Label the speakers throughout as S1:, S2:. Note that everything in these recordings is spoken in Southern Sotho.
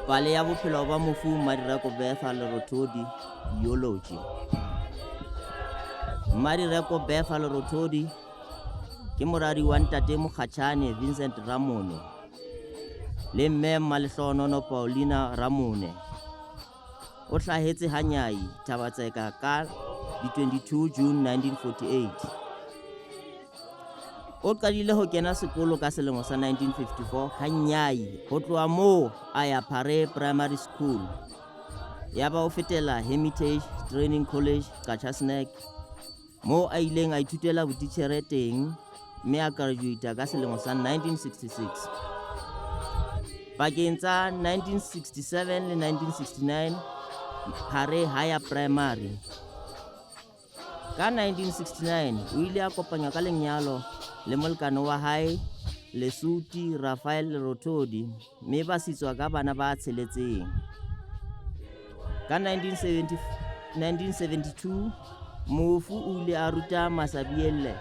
S1: Pale ya bophelo ba mofu Mmadireko Bertha Lerothodi, Eulogy. Mmadireko Bertha Lerothodi ke moradi wa ntate Mokgatjhane Vincent Ramone le mme Mmalehlohonono Paulina Ramone. O hlahetse Hanyai, Thaba-Tseka ka di 22 June 1948. O qadile ho kena sekolo ka selemo sa 1954 Hanyai. Ho tloha moo a ya Phare Primary School. Yaba o fetela Hermitage Training College, Qacha's Nek, moo a ileng a ithutela botitjhere teng mme a graduata ka selemo sa 1966. Pakeng tsa 1967 le 1969 Phare Higher Primary. Ka 1969 o ile a kopanywa ka lenyalo le molekane wa hae Lesuti Raphael Lerothodi mme ba sitswa ka bana ba tsheletseng. Ka 1970, 1972 mofu o ile a ruta Masabielle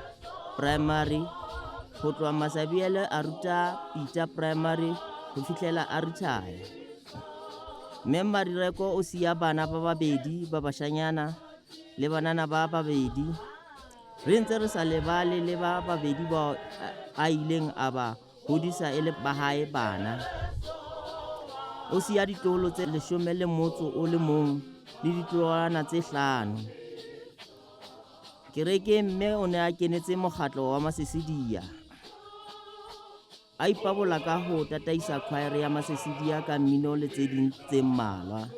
S1: Primary. Ho tloha Masabielle a ruta Peter Primary ho fihlela a retire. Mme Marireko o siya bana ba babedi ba bashanyana le banana ba babedi. Re ntse re sa lebale le ba babedi bao a ileng a ba hodisa e le ba hae bana. O siya ditloholo tse leshome le motso o le mong le ditloholwana tse hlano. Kerekeng mme o ne a kenetse mokgatlo wa Masesidia. A ipabola ka ho tataisa khwaere ya Masesidia ka mmino le tse ding tse mmalwa.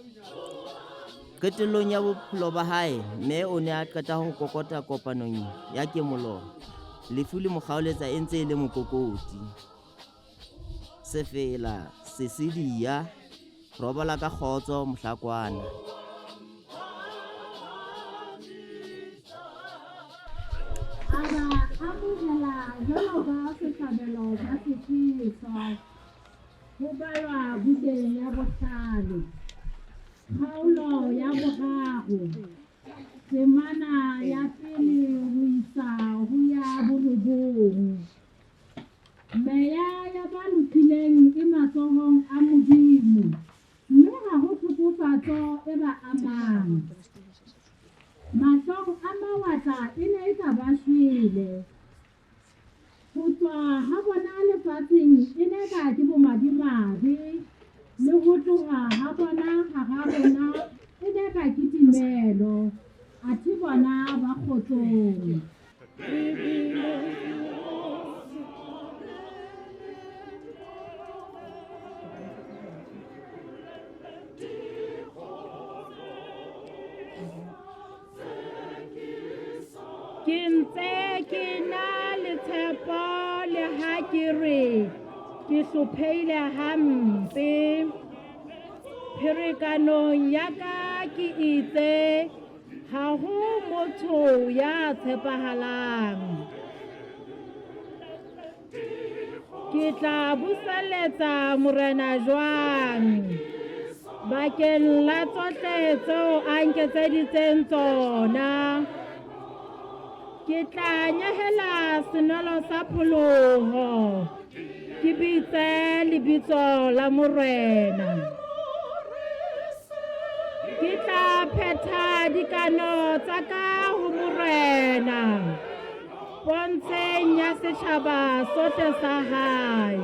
S1: Qetellong ya bophelo ba hae, mme o ne a qeta ho kokota kopanong ya kemolo. Lefu le mo kgaoletsa e ntse e le mokokoti. Sefela, Sesidia, robala ka kgotso mohlakwana.
S2: A ba amohela jwalo ka sehlabelo sa setjheso. Ho balwa bukeng ya bohlale, kgaolo ya boraro, temana ya pele ho isa ho ya borobong. Meya ya ba lokileng e matsohong a Modimo, mme ha ho tlhokofatso e ba amang. Mahlong a mawatla e ne e ka ba shwele. Ho tswa ha bona lefatsheng e ne ka ke bomadimabe, le ho tloha ha bona hara rona e ne ka ke timelo, athe bona ba kgotsong.
S3: Ke ntse ke na le tshepo le ha ke re ke hlophehile hampe. Pherekanong ya ka ke itse ha ho motho ya tshepahalang. Ke tla buseletsa Morena jwang bakeng la tsohle tseo a nketseditseng tsona? Ke tla nyehela senwelo sa pholoho, ke bitse lebitso la Morena. Ke tla phetha dikano tsa ka ho Morena pontsheng ya setjhaba sohle sa hae.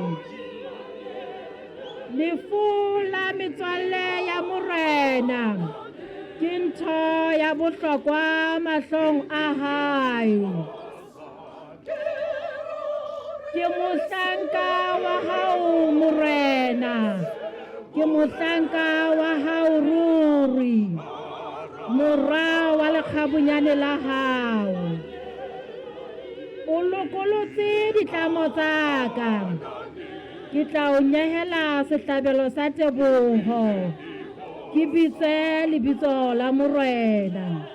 S3: Lefu la metswalle ya Morena ke ntho ya bohlokwa mahlong a hae. Ke mohlanka wa hao Morena, ke mohlanka wa hao ruri, mora wa lekgabunyane la hao. O lokolotse ditlamo tsa ka, ke tla o nyehela sehlabelo sa teboho, ke bitse lebitso la Morena.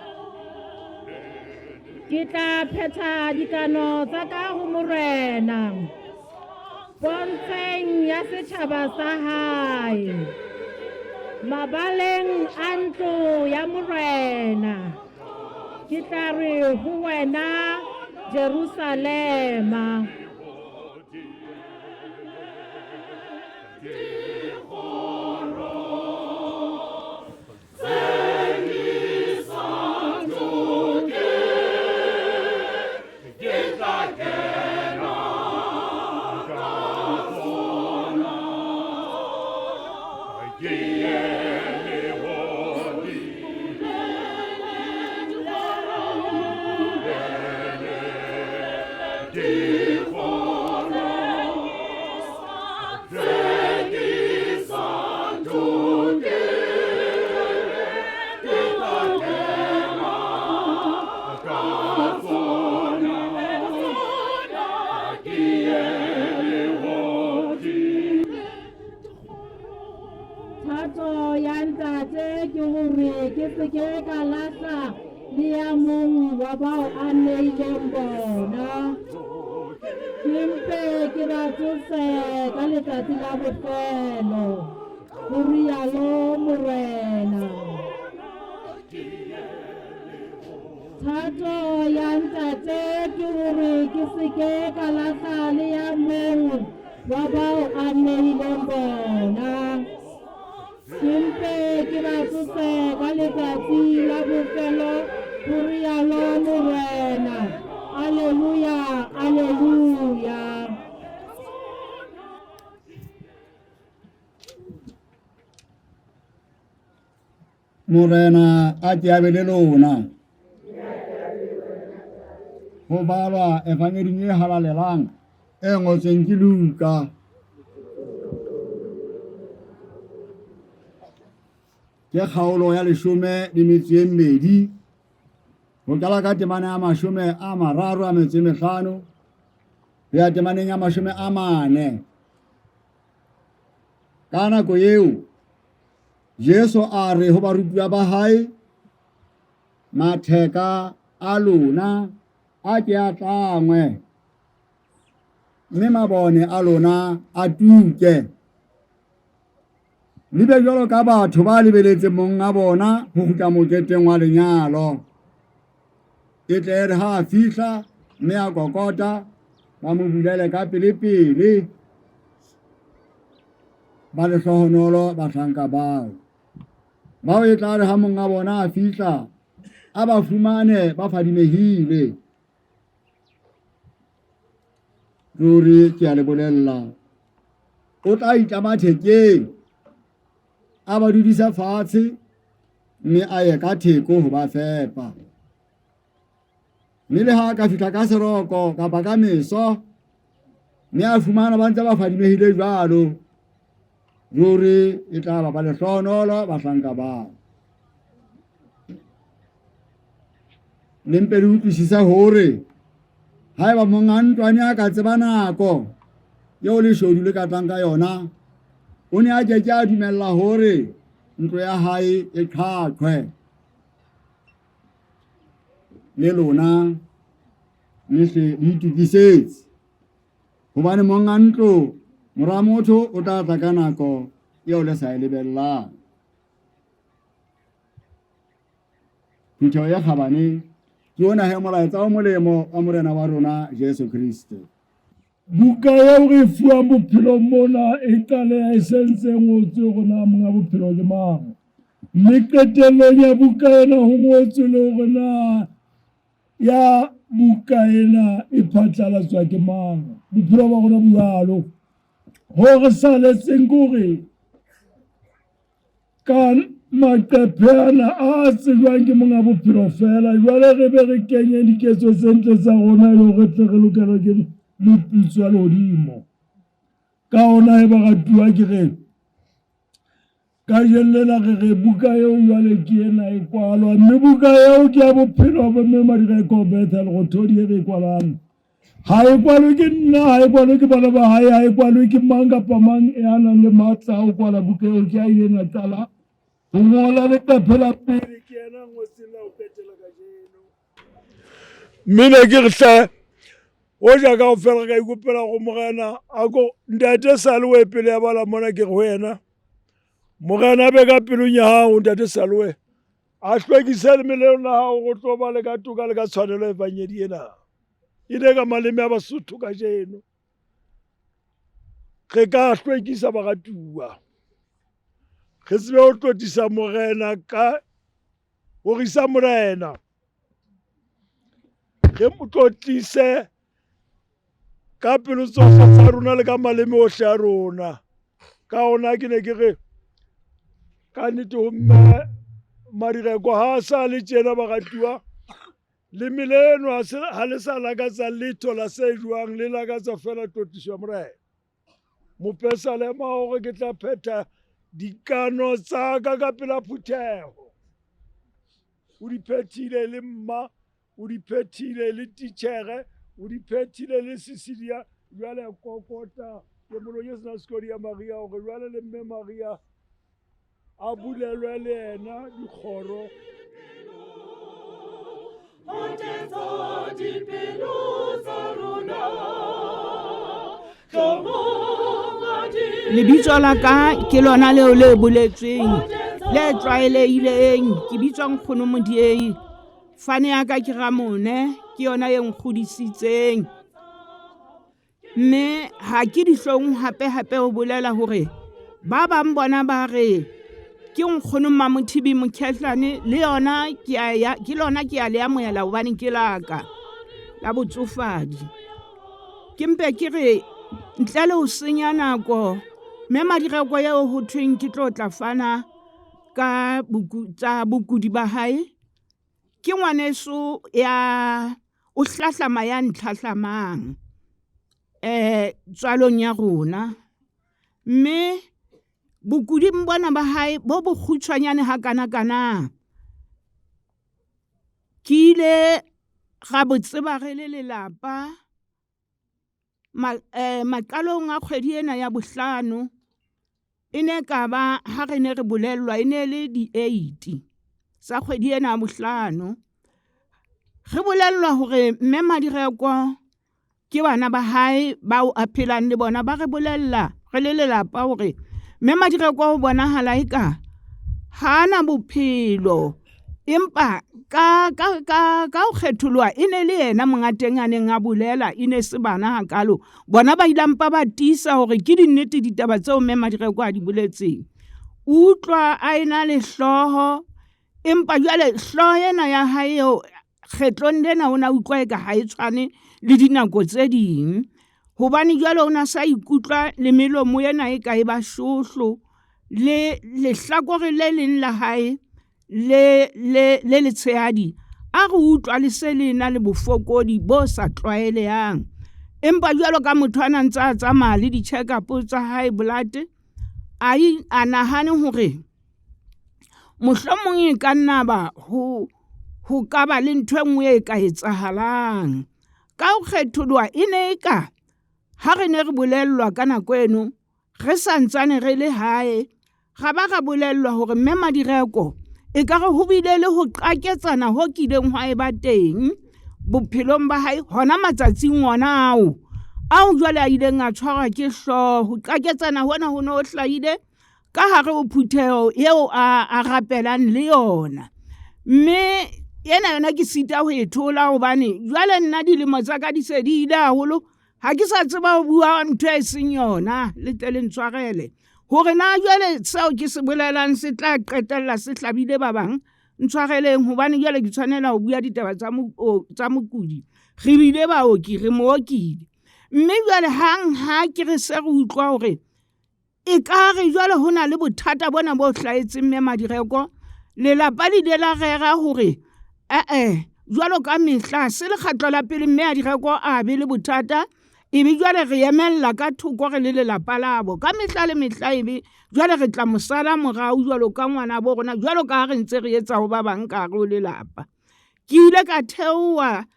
S3: Ke tla phetha dikano tsa ka ho Morena pontsheng ya setjhaba sa hae, mabaleng a ntlo ya Morena. Ke tla re ho wena Jerusalema.
S2: Thato ya Ntate ke hore ke se ke ka lahla le ya mong wa bao a nneileng bona. Ke mpe ke ba tsose ka letsatsi la bofelo, ho rialo Morena. Thato ya Ntate ke hore ke se ke ka lahla le ya mong wa bao a nneileng bona. Ke mpe ke ba tsose ka letsatsi la bofelo, ho rialo Morena. Alleluia, alleluia.
S4: Morena a ke a be le lona. Ho balwa Evangeding e halalelang e ngotsweng ke Luka. Ke kgaolo ya leshome le metso e mmedi ho qala ka temana ya 35 ho ya temaneng ya 40. Ka nako eo Jesu a re ho barutuwa ba hae, Matheka a lona a ke a tlangwe, mme mabone a lona a tuke. Le be jwalo ka batho ba lebeletseng monga bona ho kgutla moketeng wa lenyalo. E tle re ha a fihla mme a kokota, ba mo bulele ka pele-pele. Ba lehlohonolo bahlanka bao, bao e tla re ha monga bona a fihla, a ba fumane ba fadimehile. Ruri ke a le bolella, o tla itlama thekeng, a ba dudisa fatshe, mme a ye ka theko ho ba fepa. Mme le ha a ka fihla ka seroko kapa ka meso, mme a fumana ba ntse ba fadimehile jwalo, ruri e tla ba ba lehlohonolo bahlanka bao. Le mpe le utlwisise hore haeba monga ntlo a ne a ka tseba nako eo leshodu le ka tlang ka yona, o ne a ke ke a dumella hore ntlo ya hae e qhaqhwe. Le lona le hle le itokisetse, hobane monga ntlo, mora motho, o tla tla ka nako eo le sa e lebellang. Phutheho ya kgabane, ke ona he molaetsa o molemo wa Morena wa rona Jesu Kriste.
S5: Buka eo re e fuwang bophelong mona e qaleha e se ntse e ngotswe hore na monga bophelo ke mang. Mme qetellong ya buka ena ho ngotswe le hore na ya buka ena e phatlalatswa ke mang. Bophelo ba rona bo jwalo. Ho re saletseng ke hore ka maqephe ana a tsejwang ke monga bophelo fela, jwale re be re kenye diketso tse ntle tsa rona e le hore tle re lokelwe ke moputso wa lehodimo. Ka hona he baratuwa, ke re kajeno lena re re buka eo jwale ke ena e kwalwa, mme buka eo ke ya bophelo bo mme Madireko Bertha Lerothodi e re e kwalang. Ha e kwalwe ke nna, ha e kwalwe ke bana ba hae, ha e kwalwe ke mang kapa mang ya nang le matla a ho kwala buka eo. Ke a ileng a qala ho ngola leqephe la pele, ke yena a ngotseng la ho qetela kajeno. Mme ne ke re hle, hoja kaofela re ka ikopela go Morena, a ko ntate Saloe pele ya bala mona, ke re ho yena, Morena a be ka pelong ya hao, ntate Saloe, a hlwekise le meleng la hao, go tlo ba le ka toka le ka tshwanelo evangedi ena. E ne ka maleme a Basotho kajeno. Re ka hlwekisa baratuwa, re tsebe ho tlotlisa Morena ka ho risa Morena, re mo tlotlise ka pelo tsohle tsa rona le ka maleme ohle a rona. Ka hona ke ne ke re ka nnete ho mme Madireko ha a sa le tjena baratuwa, le mmele eno ha le sa lakatsa letho la se jwang, le lakatsa fela tlotliso ya Morena. Mopesalema o re ke tla phetha dikano tsa ka ka pela phutheho. O di phethile le mma, o di phethile le titjhere, o di phethile le Cecilia. Jwale kokota ke molong e sena sekodi ya Maria hore jwale le mme Maria a bulelwe le yena dikgoro.
S3: Lebitso la ka ke lona leo le boletsweng le tlwaelehileng ke bitswa nkgono Modiei fane ya ka ke Ramone ke yona e nkgodisitseng mme ha ke dihlong hape hape ho bolela hore ba bang bona ba re ke nkgono Mamothibi Mokhehlane le yona ke a ya ke lona ke a le amohela hobane ke la ka la botsofadi ke mpe ke re ntle le ho senya nako mme Madireko eo ho thweng ke tlo tla fana ka tsa bokudi ba hae ke ngwaneso ya o hlahlama ya ntlhahlamang um tswalong ya rona mme bokuding bona ba hae bo bokgutshwanyane hakana-kana ke ile ra bo tseba re le lelapa maqalong a kgwedi ena ya bohlano e ne ka ba ha re ne re bolellwa e ne le di-eight tsa kgwedi ena ya bohlano re bolellwa hore mme Madireko ke bana ba hae bao a phelang le bona ba re bolella re le lelapa hore mme Madireko ho bonahala eka ha na bophelo empa ka ka ka ka ho kgetholoha e ne le yena monga teng a neng a bolela e ne se bana hakalo bona ba ile mpa ba tiisa hore ke dinnete ditaba tseo mme Madireko a di boletseng utlwa a ena le hlooho empa jwale hlooho ena ya hae eo kgetlong lena o na utlwa eka ha e tshwane le dinako tse ding hobane jwale o na sa ikutlwa le melomo ena e ka e ba shohlo le lehlakore le leng la hae le le le letshehadi a re utlwa le se le na le bofokodi bo sa tlwaelehang empa jwalo ka motho a na ntse a tsamaya le di-check up tsa hae blood a a nahane hore mohlomong e ka nna ba ho ho ka ba le ntho e nngwe e ka etsahalang ka ho kgetholoha e ne e ka ha re ne re bolellwa ka nako eno re sa ntsane re le hae ra ba ra bolellwa hore mme Madireko e ka re ho bile le ho qaketsana ho kileng hwa eba teng bophelong ba hae hona matsatsing ona ao ao jwale a ileng a tshwarwa ke hlooho ho qaketsana hona ho ne ho hlahile ka hare ho phutheho eo a rapelang le yona mme ena yona ke sita ho e thola hobane jwale nna dilemo tsa ka di se di ile haholo ha ke sa tseba ho bua ntho e seng yona le tle le ntshwarele hore na jwale seo ke se bolelang se tla qetella se hlabile ba bang ntshwareleng hobane jwale ke tshwanela ho bua ditaba tsa mokudi re bile baoki re mo okile mme jwale hang ha ke re se re utlwa hore e ka re jwale ho na le bothata bona bo hlahetseng mme Madireko lelapa le ile la rera hore ee jwalo ka mehla se lekgetlo la pele mme a Direko a be le bothata ebe jwale re emella ka thoko re le lelapa labo ka mehla le mehla ebe jwale re tla mo sala morao jwalo ka ngwana bo rona jwalo ka ha re ntse re etsa ho ba bang ka hare ho lelapa ke ile ka theoha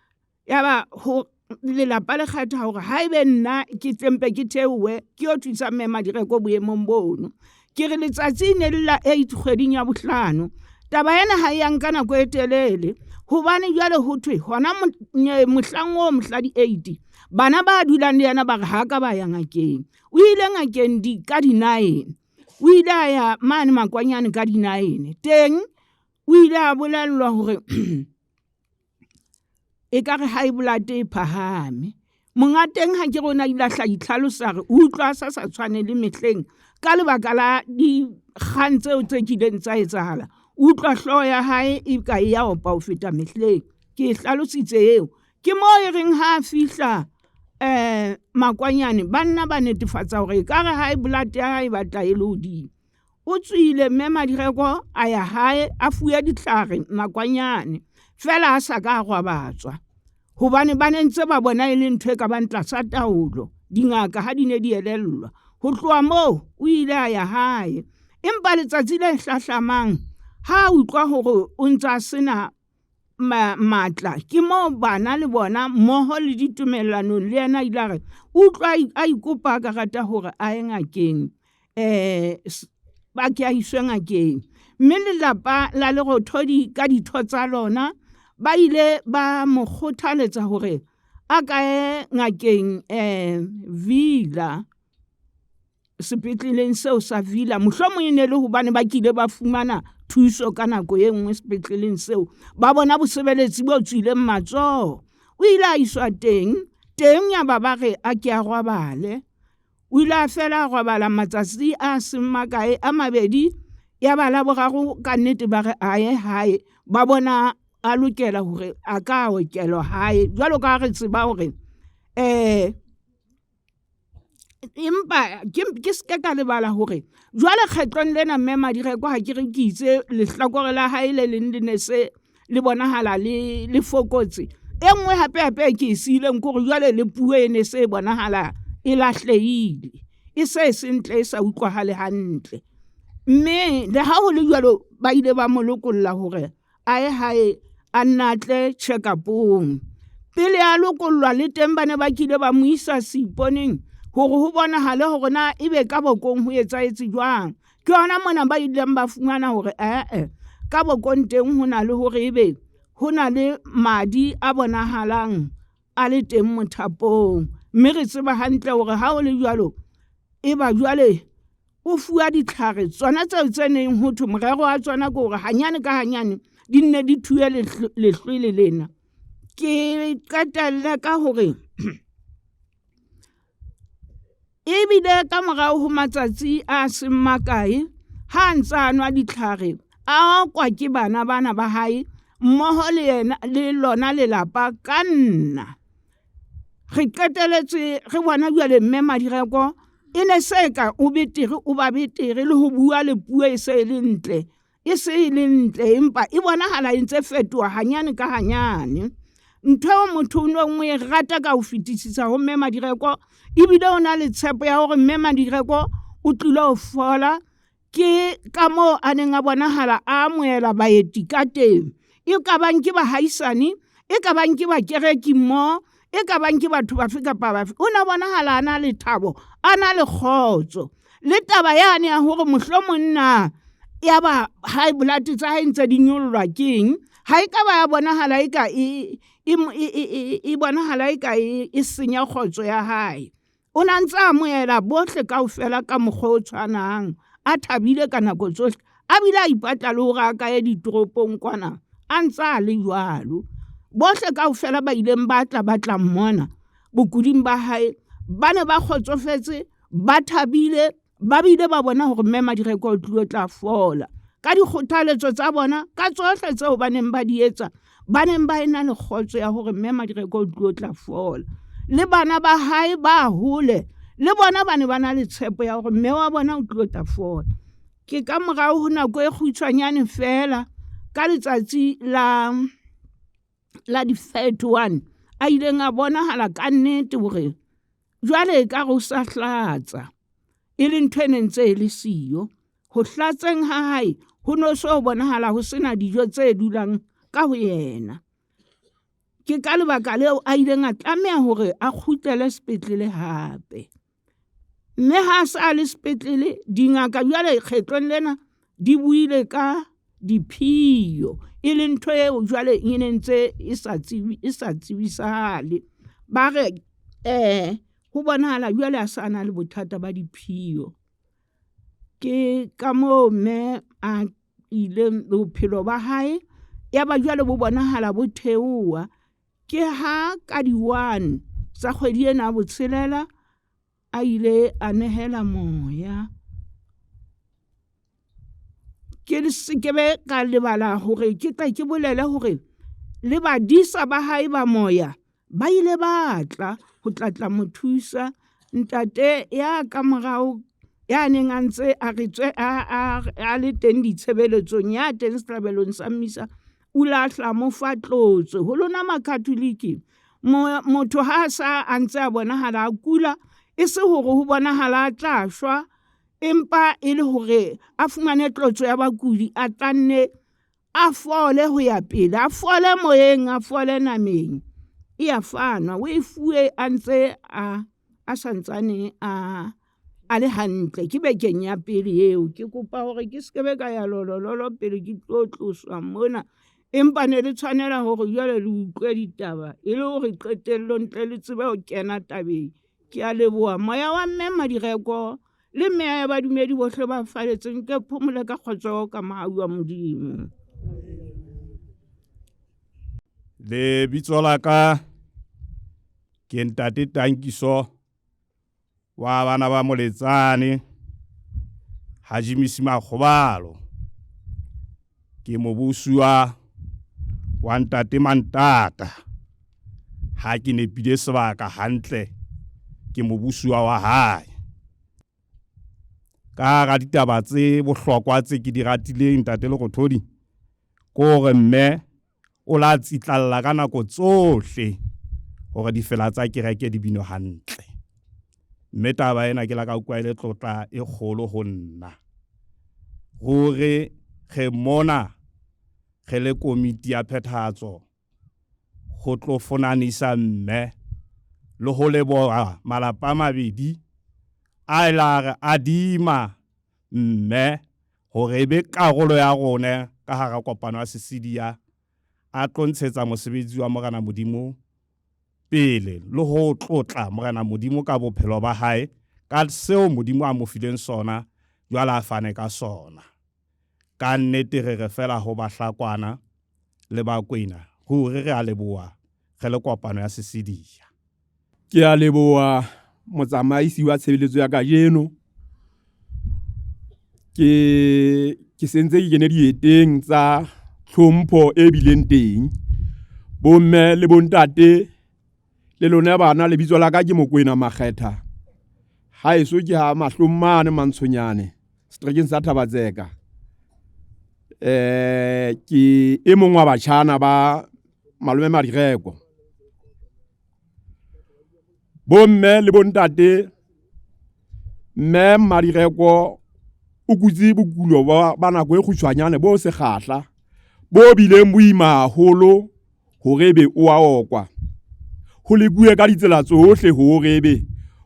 S3: yaba ho lelapa le kgetha hore haebe nna ke tlempe ke theohe ke yo thusa mme Madireko boemong bono ke re letsatsi ne le la eight kgweding ya bohlano taba ena ha e ya nka nako e telele hobane jwale ho thwe hona mohlang oo mohla di-eight bana ba dulang le yena ba re ha ka ba ya ngakeng o ile ngakeng di ka di-nine o ile a ya mane makwanyane ka di-nine teng o ile a bolellwa hore e ka re high blood e phahame monga teng ha ke rona ile a hla itlhalosa re utlwa sa sa tshwane le mehleng ka lebaka la dikgang tseo tse kileng tsa etsahala utlwa hlooho ya hae e ka e ya opa ho feta mehleng ke e hlalositse eo ke moo e reng ha a fihla um makwanyane ba nna ba netefatsa hore e ka re high blood ya hae e batla e le hodimo O tswile mme Madireko a ya hae a fuwe ditlhare makwanyane fela a sa ka a rwabatswa hobane ba ne ntse ba bona e le ntho e ka bang tlasa taolo dingaka ha di ne di elellwa. Ho tloha moo o ile a ya hae empa letsatsi le hlahlamang ha a utlwa hore o ntse a sena. Matla ke moo bana le bona mmoho le ditumellanong le yena a ile a re utlwa a ikopa a ka rata hore a ye ngakeng um ba ke a iswe ngakeng mme lelapa la Lerothodi ka ditho tsa lona ba ile ba mo kgothaletsa hore a ka ye ngakeng um Villa sepetleleng seo sa Villa mohlomong e ne le hobane ba kile ba fumana thuso ka nako e nngwe sepetleleng seo ba bona bosebeletsi bo tswileng matsoho o ile a iswa teng teng ya ba ba re a ke a robale o ile a fela a robala matsatsi a seng makae a mabedi ya ba la boraro ka nnete ba re a ye hae ba bona a lokela hore a ka okelwa hae jwalo ka ha re tseba hore um empa ke se ke ka lebala hore jwale kgetlong lena mme Madireko ha ke re ke itse lehlakore la hae le leng le ne se le bonahala le le fokotse e nngwe hape hape ke e siileng ke hore jwale le puo e ne se e bonahala e lahlehile e se e se ntle e sa utlwahale hantle mme le ha ho le jwalo ba ile ba mo lokolla hore a ye hae a nna a tle check-upong. Pele a lokollwa le teng ba ne ba kile ba mo isa seiponeng hore ho bonahale hore na ebe ka bokong ho etsahetse jwang. Ke hona mona ba ileng ba fumana hore ee ka bokong teng ho na le hore ebe ho na le madi a bonahalang a le teng mothapong. Mme re tseba hantle hore ha ho le jwalo e ba jwale o fuwa ditlhare tsona tseo tse neng ho thwe morero wa tsona ke hore hanyane ka hanyane di nne di thuwe lehlwele lena. Ke qetelle ka hore ebile ka morao ho matsatsi a seng makae ha a ntse a nwa ditlhare a okwa ke bana bana ba hae mmoho le yena le lona lelapa ka nna. Re qeteletse re bona jwale mme Madireko e ne se ka o betere o ba betere le ho bua le puo e se e le ntle e se e le ntle empa e bonahala e ntse fetoha hanyane ka hanyane. Ntho eo motho o nong o e rata ka ho fetisisa ho mme Madireko ebile o na le tshepo ya hore mme Madireko o tlilo ho fola ke ka moo a neng a bonahala a amohela baeti ka teng e ka bang ke bahaisane e ka bang ke bakereki mmoho e ka bang ke batho bafe kapa bafe o ne a bonahala a na le thabo a na le kgotso le taba yane ya hore mohlomong na ya ba high blood tsa hae ntse di nyollwa keng ha e ka ba ya bonahala e ka e e bonahala e ka e senya kgotso ya hae O ne a ntse a amohela bohle kaofela ka mokgwa o tshwanang, a thabile ka nako tsohle, a bile a ipatla le hore a ka ye ditoropong kwana a ntse a le jwalo. Bohle kaofela ba ileng ba tla ba tla mmona bokuding ba hae ba ne ba kgotsofetse, ba thabile, ba bile ba bona hore mme Madireko o tlilo tla fola. Ka dikgothaletso tsa bona, ka tsohle tseo ba neng ba di etsa, ba neng ba ena le kgotso ya hore mme Madireko o tlilo tla fola. Le bana ba hae ba hole, le bona ba ne ba na le tshepo ya hore mme wa bona o tlilo tla fola. Ke ka morao ho nako e kgutshwanyane feela ka letsatsi la la di-31 a ileng a bonahala ka nnete hore jwale ekare o sa hlatsa. E le ntho e ne ntse e le siyo. Ho hlatseng ha hae ho no so bonahala ho sena dijo tse dulang ka ho yena. Ke ka lebaka leo a ileng a tlameha hore a kgutlele sepetlele hape. Mme ha a sa le sepetlele dingaka jwale kgetlong lena di buile ka diphiyo e le ntho eo jwale e ne ntse e sa tsebe e sa tsebisahale. Ba re eh ho bonahala jwale a sa na le bothata ba diphiyo. Ke ka moo mme a ileng bophelo ba hae ya ba jwale bo bonahala bo theoha. Ke ha ka di-one tsa kgwedi ena ya botshelela a ile a nehela moya. Ke se ke be ka lebala hore ke tle ke bolele hore le badisa ba hae ba moya ba ile ba tla ho tla tla mo thusa. Ntate ya ka morao ya neng a ntse a re tswe a le teng ditshebeletsong ya teng sehlabelong sa misa o ile a hla mo fa tlotso. Ho lona Makatholike motho ha a sa a ntse a bonahala a kula e se hore ho bonahala a tla shwa empa e le hore a fumane tlotso ya bakudi a tla nne. a fole ho ya pele, a fole moyeng, a fole nameng. E a fanwa, o e fuwe a ntse a a santsane a a le hantle. Ke bekeng ya pele eo. Ke kopa hore ke se ke be ka ya lolololo pele ke tlo tloswa mona. Empa ne le tshwanela hore jwale le utlwe ditaba e le hore qetellong tle le tsebe ho kena tabeng. Ke a leboha. Moya wa mme Madireko le meya ya badumedi bohle ba faletseng ke phomole ka kgotso ka mohau wa Modimo.
S6: Lebitso la ka ke Ntate Tankiso wa bana ba Moletsane Haji Misi Makgobalo. Ke mobusuwa wa Ntate Mantata. Ha ke nepile sebaka hantle, ke mobusuwa wa hae. Ka hara ditaba tse bohlokwa tse ke di ratileng Ntate Lerothodi, ke hore mme o la tsitlalla ka nako tsohle hore difela tsa kereke di binwe hantle. Mme taba ena ke la ka utlwa e le tlotla e kgolo ho nna. Ruri re mona re le komiti ya phethahatso ho tlo fonanisa mme le ho leboha malapa a mabedi a ila re adima mme hore e be karolo ya rona ka hara kopano ya Sesidia a tlo ntshetsa mosebetsi wa Morena Modimo pele le ho tlotla Morena Modimo ka bophelo ba hae ka seo Modimo a mo fileng sona jwale a fane ka sona. Ka nnete re re fela ho Bahlakwana le Bakwena ruri re a leboha re le kopano ya Sesidia.
S7: Ke a leboha motsamaisi wa tshebeletso ya kajeno. Ke ke sentse ke kene dieteng tsa tlhompho e bileng teng. Bomme le bontate le lona bana, lebitso la ka ke Mokwena Makgetha. Haeso ke ha mahlong mane Mantshonyane seterekeng sa Thabatseka. Ke e mong wa batjhana ba malome Madireko. Bomme le bontate, mme Madireko o kutse bokulo ba nako e kgutshwanyane bo sekgahla bo bileng boima haholo hore ebe o a okwa. Ho lekuwe ka ditsela tsohle hore ebe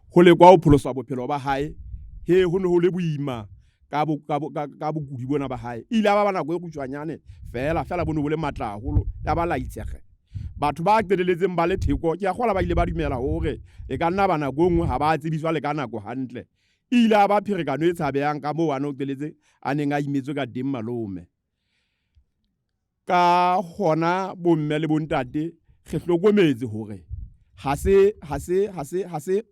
S7: ho lekwa ho pholosa bophelo ba hae. He ho ne ho le boima ka bokudi bona ba hae. E ile ya ba ba nako e kgutshwanyane feela, feela bo ne bo le matla haholo, ya ba laitsege. Batho ba qeteletseng ba le theko, ke a kgola ba ile ba dumela hore e ka nna ba nako e nngwe ha ba tsebiswa le ka nako hantle. E ile ya ba pherekano e tshabehang ka moo a ne o qeletse a neng a imetswe ka teng malome. Ka hona bomme le bontate re hlokometse hore ha se ha se ha se ha se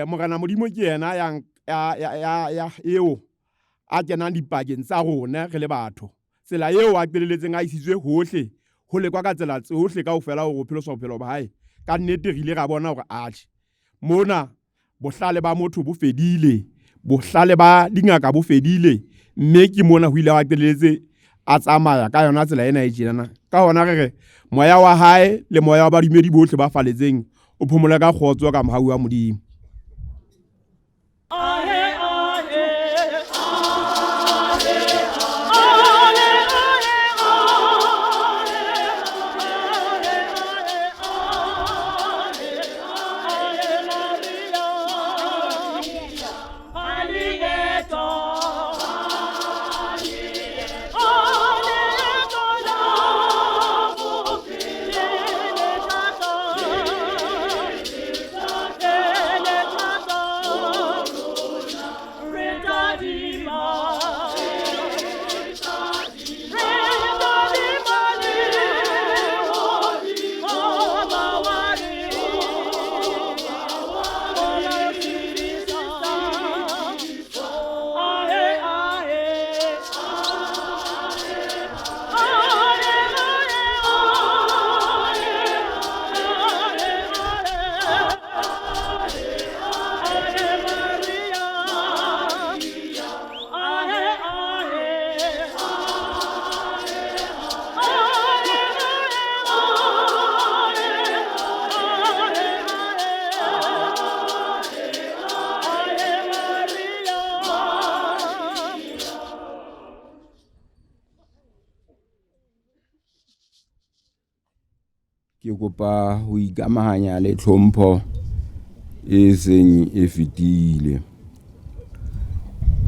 S7: Morena Modimo ke yena ya ya ya ya eo a kenang dipakeng tsa rona re le batho. Tsela eo a qeleletseng a isitswe hohle ho lekwa ka tsela tsohle kaofela hore o pheloswa bophelo ba hae. Ka nnete re ile ra bona hore atjhe mona Bohlale ba motho bo fedile, bohlale ba dingaka bo fedile, mme ke mona ho ile wa qeleletse a tsamaya ka yona tsela ena e tjenana. Ka hona re re moya wa hae le moya wa badumedi bohle ba faletseng o phomole ka kgotso ka mohau wa Modimo.
S8: Ke kopa ho ikamahanya le tlhompho e seng e fetile.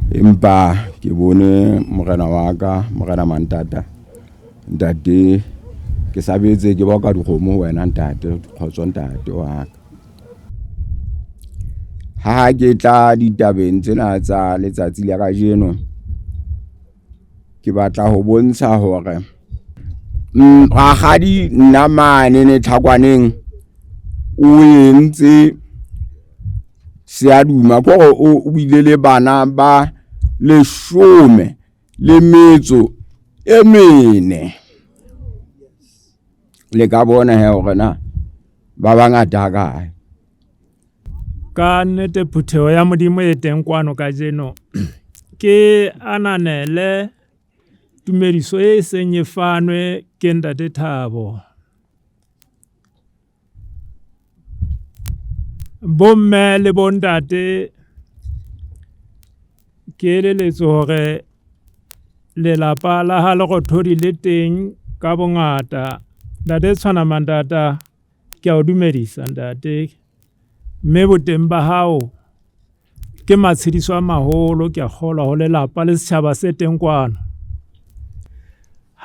S8: Empa ke bone morena wa ka, morena Mantata, ntate ke sabetse ke boka dikgomo ho wena ntate, kgotso ntate wa ka. Ha ke tla ditabeng tsena tsa letsatsi la kajeno, ke batla ho bontsha hore rakgadi nna mane ne Tlhakwaneng o entse seaduma ke hore o bile le bana ba leshome le metso e mene. Le ka bona he hore na ba bangata hakae.
S9: Ka nnete phutheho ya Modimo e teng kwano kajeno ke ananele tumediso e seng e fanwe ke ntate Thabo. Bomme le bontate ke eleletswe hore lelapa la ha Lerothodi le teng ka bongata. Ntate Tshwana Mantata ke a o dumedisa ntate, mme boteng ba hao ke matshediso a maholo ke a kgolwa ho lelapa le setjhaba se teng kwano.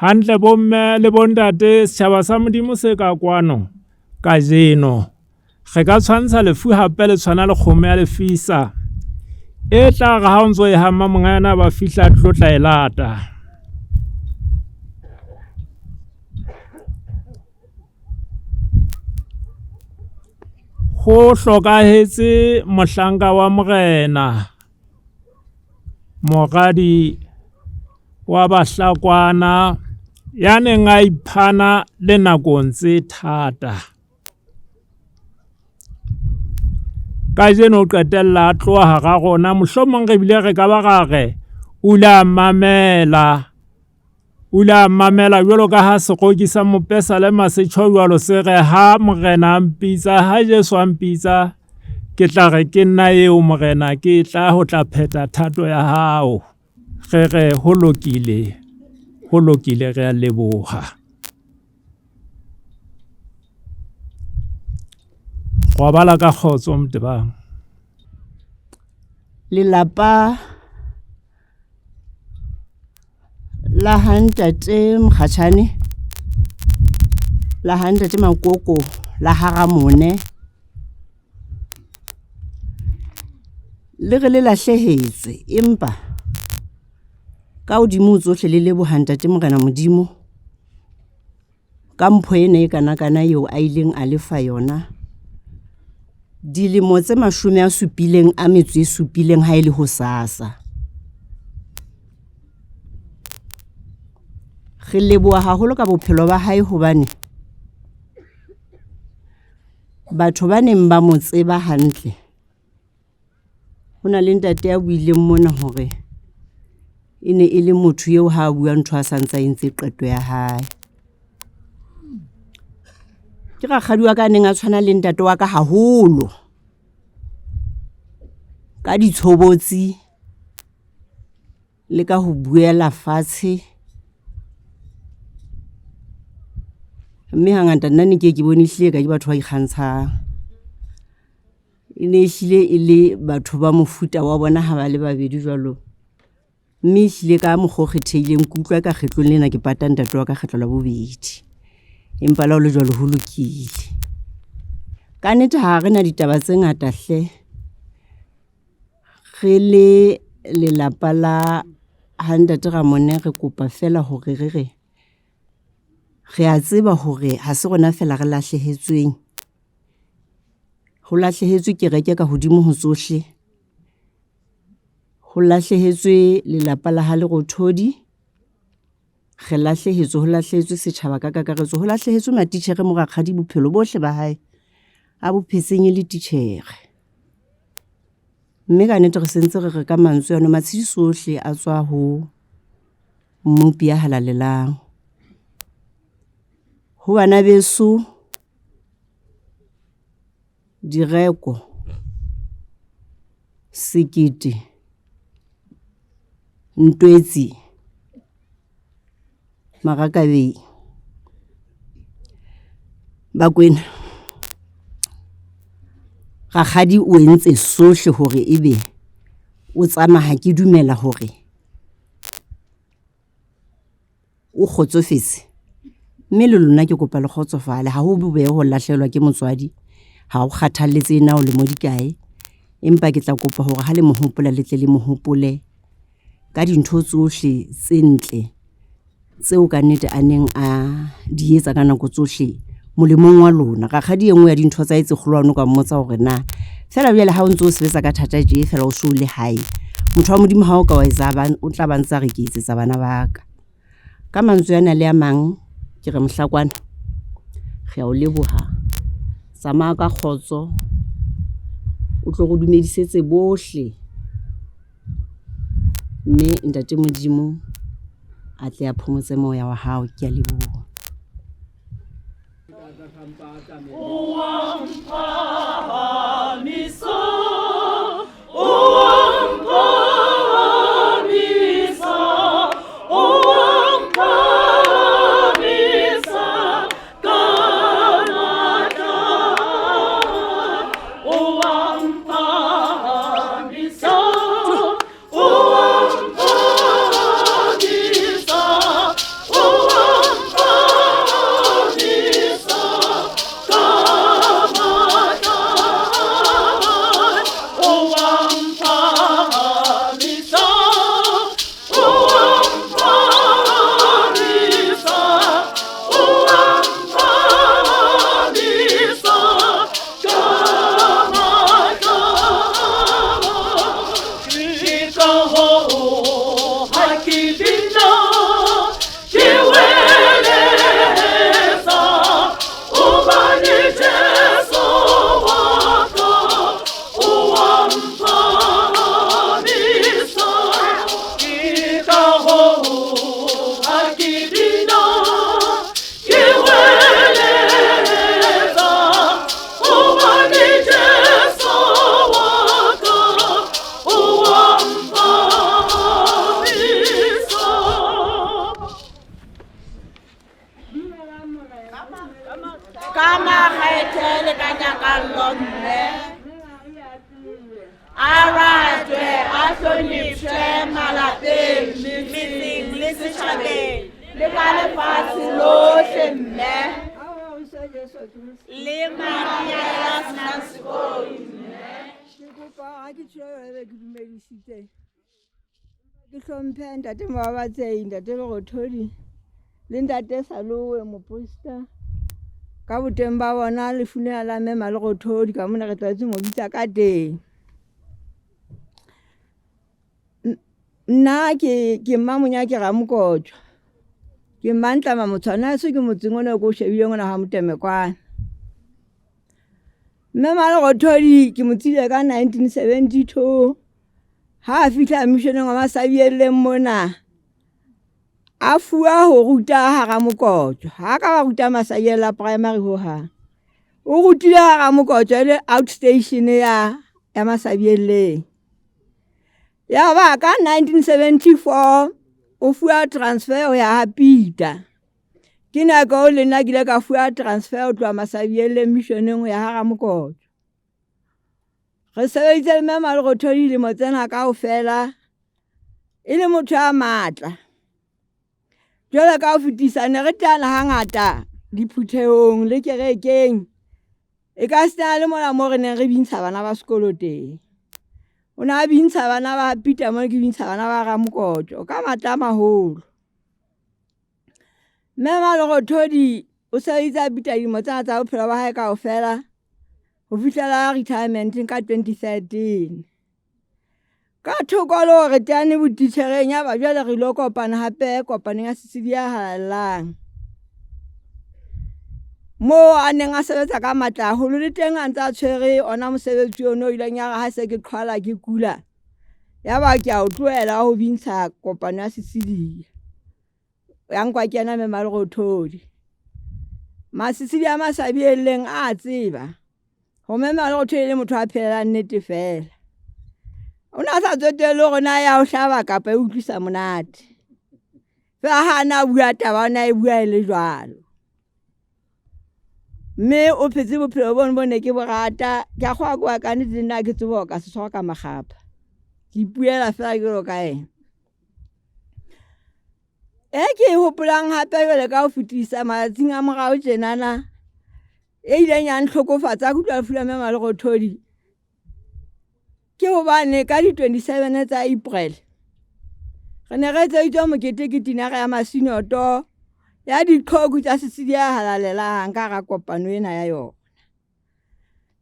S9: Hantle bomme le bontate, setjhaba sa Modimo se ka kwano kajeno re ka tshwantsha lefu hape le tshwana le kgomo ya lefisa e tla re ha o ntso e hama monga yona ba fihla tlo tla e lata. Ho hlokahetse mohlanka wa morena, moradi wa Bahlakwana ya neng a iphana le nakong tse thata. Kajeno o qetella a tloha hara rona, mohlomong re bile re ka ba ra re o ile a mamela, o ile a mamela jwalo ka ha seroki sa mopesalema se tjho jwalo se re ha morena a mpitsa, ha Jesu a mpitsa, ke tla re ke nna eo morena, ke tla ho tla phetha thato ya hao. Re re ho lokile, ho lokile, re a leboha. Robala ka kgotso Mtebang.
S1: Lelapa la ha ntate Mokgatjhane, la ha ntate Makoko, la ha Ramone le re le lahlehetswe, empa ka hodimo ho tsohle le leboha ntate Morena Modimo ka mpho ena e kanakana eo a ileng a lefa yona dilemo tse 77 ha e le hosasa. Re leboha haholo ka bophelo ba hae hobane batho ba neng ba mo tseba hantle, ho na le ntate ya buileng mona hore e ne e le motho eo ha a bua ntho a santse a entse qeto ya hae. Ke rakgadi wa ka neng a tshwana le ntate wa ka haholo ka ditshobotsi le ka ho buela fatshe, mme hangata nna ne ke ke bone ehlile ka ke batho ba ikgantshang. E ne ehlile e le batho ba mofuta wa bona ha ba le babedi jwalo, mme ehlile ka mokgwa o kgethehileng ke utlwa ka kgetlong lena ke pata ntate wa ka kgetlo la bobedi, empa le ha ho le jwalo ho lokile. Ka nnete ha re na ditaba tse ngata hle, re le lelapa la ha ntate Ramone re kopa fela hore re re re a tseba hore ha se rona fela re lahlehetsweng, ho lahlehetswe kereke ka hodimo ho tsohle, ho lahlehetswe lelapa la ha Lerothodi, re lahlehetswe, ho lahlehetswe setjhaba ka kakaretso, ho lahlehetswe matitjhere mo rakgadi bophelo bohle ba hae a bo phetseng e le titjhere. Mme ka nnete re sentse re re ka mantswe ano matshediso ohle a tswa ho Mmopi ya halalelang. Ho bana beso Direko, Sekete, Ntwetsi, Marakabei.
S10: Bakwena, rakgadi o entse sohle hore ebe o tsamaya ke dumela hore o kgotsofetse mme le lona ke kopa le kgotsofale. Ha ho bobebe ho lahlehelwa ke motswadi, ha o kgathalletse na o lemo di kae. Empa ke tla kopa hore ha le mo hopola le tle le mo hopole ka dintho tsohle tse ntle tseo ka nnete a neng a di etsa ka nako tsohle molemong wa lona. Rakgadi e nngwe ya dintho tsa hae tse kgolo o ka mmotsa hore na feela jwale ha o ntso o sebetsa ka thata tje feela o so le hae, motho wa Modimo ha o ka wa etsa o tla ba ntsa re ke etsetsa bana ba ka. Ka mantswe ana le a mang ke re Mohlakwana re a o leboha. Tsamaya ka kgotso, o tlo re dumedisetse bohle. Mme ntate Modimo a tle a phomotse moya wa hao. Ke a leboha.
S3: Ka makgethe le ka nyakallo mme a ratwe a hlonipshwe malapeng metseng le setjhabeng le ka lefatshe lohle mme le Maria ya senang sekodi mme.
S11: Ke kopa ha ke tjho ebe ke dumedisitse. Ke hlomphe ntate Mobabatsehi, ntate Lerothodi le ntate Salowe moporista. Ka boteng ba bona lefu lena la mme Malerothodi ka mona re tlwaetse mo bitsa ka teng. Nna ke ke Mmamonyake Ramokotjo. Ke Mmantlama Motshwana heso ke motseng ona o ko o shebileng ona ha Motemekwane. Mme Malerothodi ke mo tsebile ka 1972 ha a fihla missioneng wa Masabielleng mona. A fuwa ho ruta hara Mokotjo. Ha ka ba ruta Masabiella primary hohang. O rutile hara Mokotjo e le outstation ya ya Masabielleng. Ya ba ka 1974 o fuwa transfer ho ya ha Peter. Ke nako eo le nna ke ile ka fuwa transfer ho tloha Masabielleng missioneng ho ya hara Mokotjo. Re sebeditse le Mme Malerothodi dilemo tsena kaofela e le motho ya matla. Jwale ka ho fetisa ne re teana hangata diphuthehong le kerekeng. E ka sena le mona moo re neng re bintsha bana ba sekolo teng. O ne a bintsha bana ba Peter mo ke bintsha bana ba Ramokotjo ka matla a maholo. Mme Malerothodi o sebeditse a Peter dilemo tsena tsa bophelo ba hae kaofela ho fihlela retirement ka 2013. Ka thoko le hore teane botitjhereng ya ba jwale re ilo kopana hape kopanong ya Sesedi ya Halalelang. Moo a neng a sebetsa ka matla haholo le teng a ntse a tshwere ona mosebetsi ono o ileng ya re ha se ke qhwala ke kula. Ya ba ke a o tlohela ho bintsha kopano ya Sesilia. Ya nkwa ke ena Mme Malerothodi. Masisidi a Masabielleng a tseba ho Mme Malerothodi e le motho a phelelang nnete feela. O ne a sa tsotelle hore na ya o hlaba kapa e utlwisa monate. Feela ha a na bua taba o ne a e bua e le jwalo. Mme o phetse bophelo bono bo ne ke bo rata. Ke a kgowa kwa ka nnete le nna ke tsebe ho ka se tshwarwa ka makgapha. Ke ipuela fela jwalo ka ena. E ke e hopolang hape jwale ka ho fetisa matsatsing a morao tjenana e ileng ya ntlhokofatsa ha ke utlwa lefu la Mme Malerothodi ke hobane ka di-27 tsa April re ne re etseditswe mokete ke tinara ya Masinoto ya diqhoku tsa Sesidi ya halalelang ka hara kopano ena ya yona.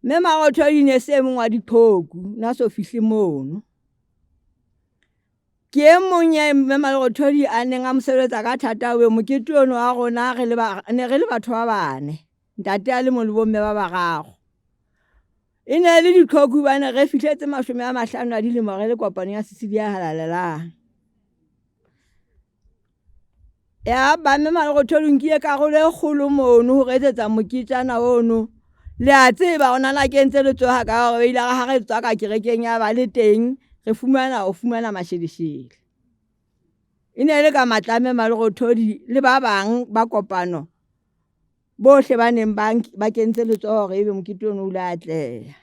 S11: Mme Marothodi ne se e mong wa diqhoku na so fihle mono. Ke e mong ya Mme Malerothodi a neng a mo sebeletsa ka thata o mokete ono wa rona re le ba ne re le batho ba bane ntate a le mong le bomme ba bararo. E ne e le ditlhoku hobane re fihletse 50 a dilemo re le kopanong ya Sesidi ya halalelang. Ya ba Mme Malerothodi o nkile karolo e kgolo mono ho re etsetsa moketjana ono. Le a tseba hore nana ke entse letsoho ka hore ile ha re tswa ka kerekeng ya ba le teng re fumana o fumana masheleshele. E ne e le ka matla a Mme Malerothodi le ba bang ba kopano bohle ba neng ba kentse letsoho hore ebe mokete ono o ile atleha.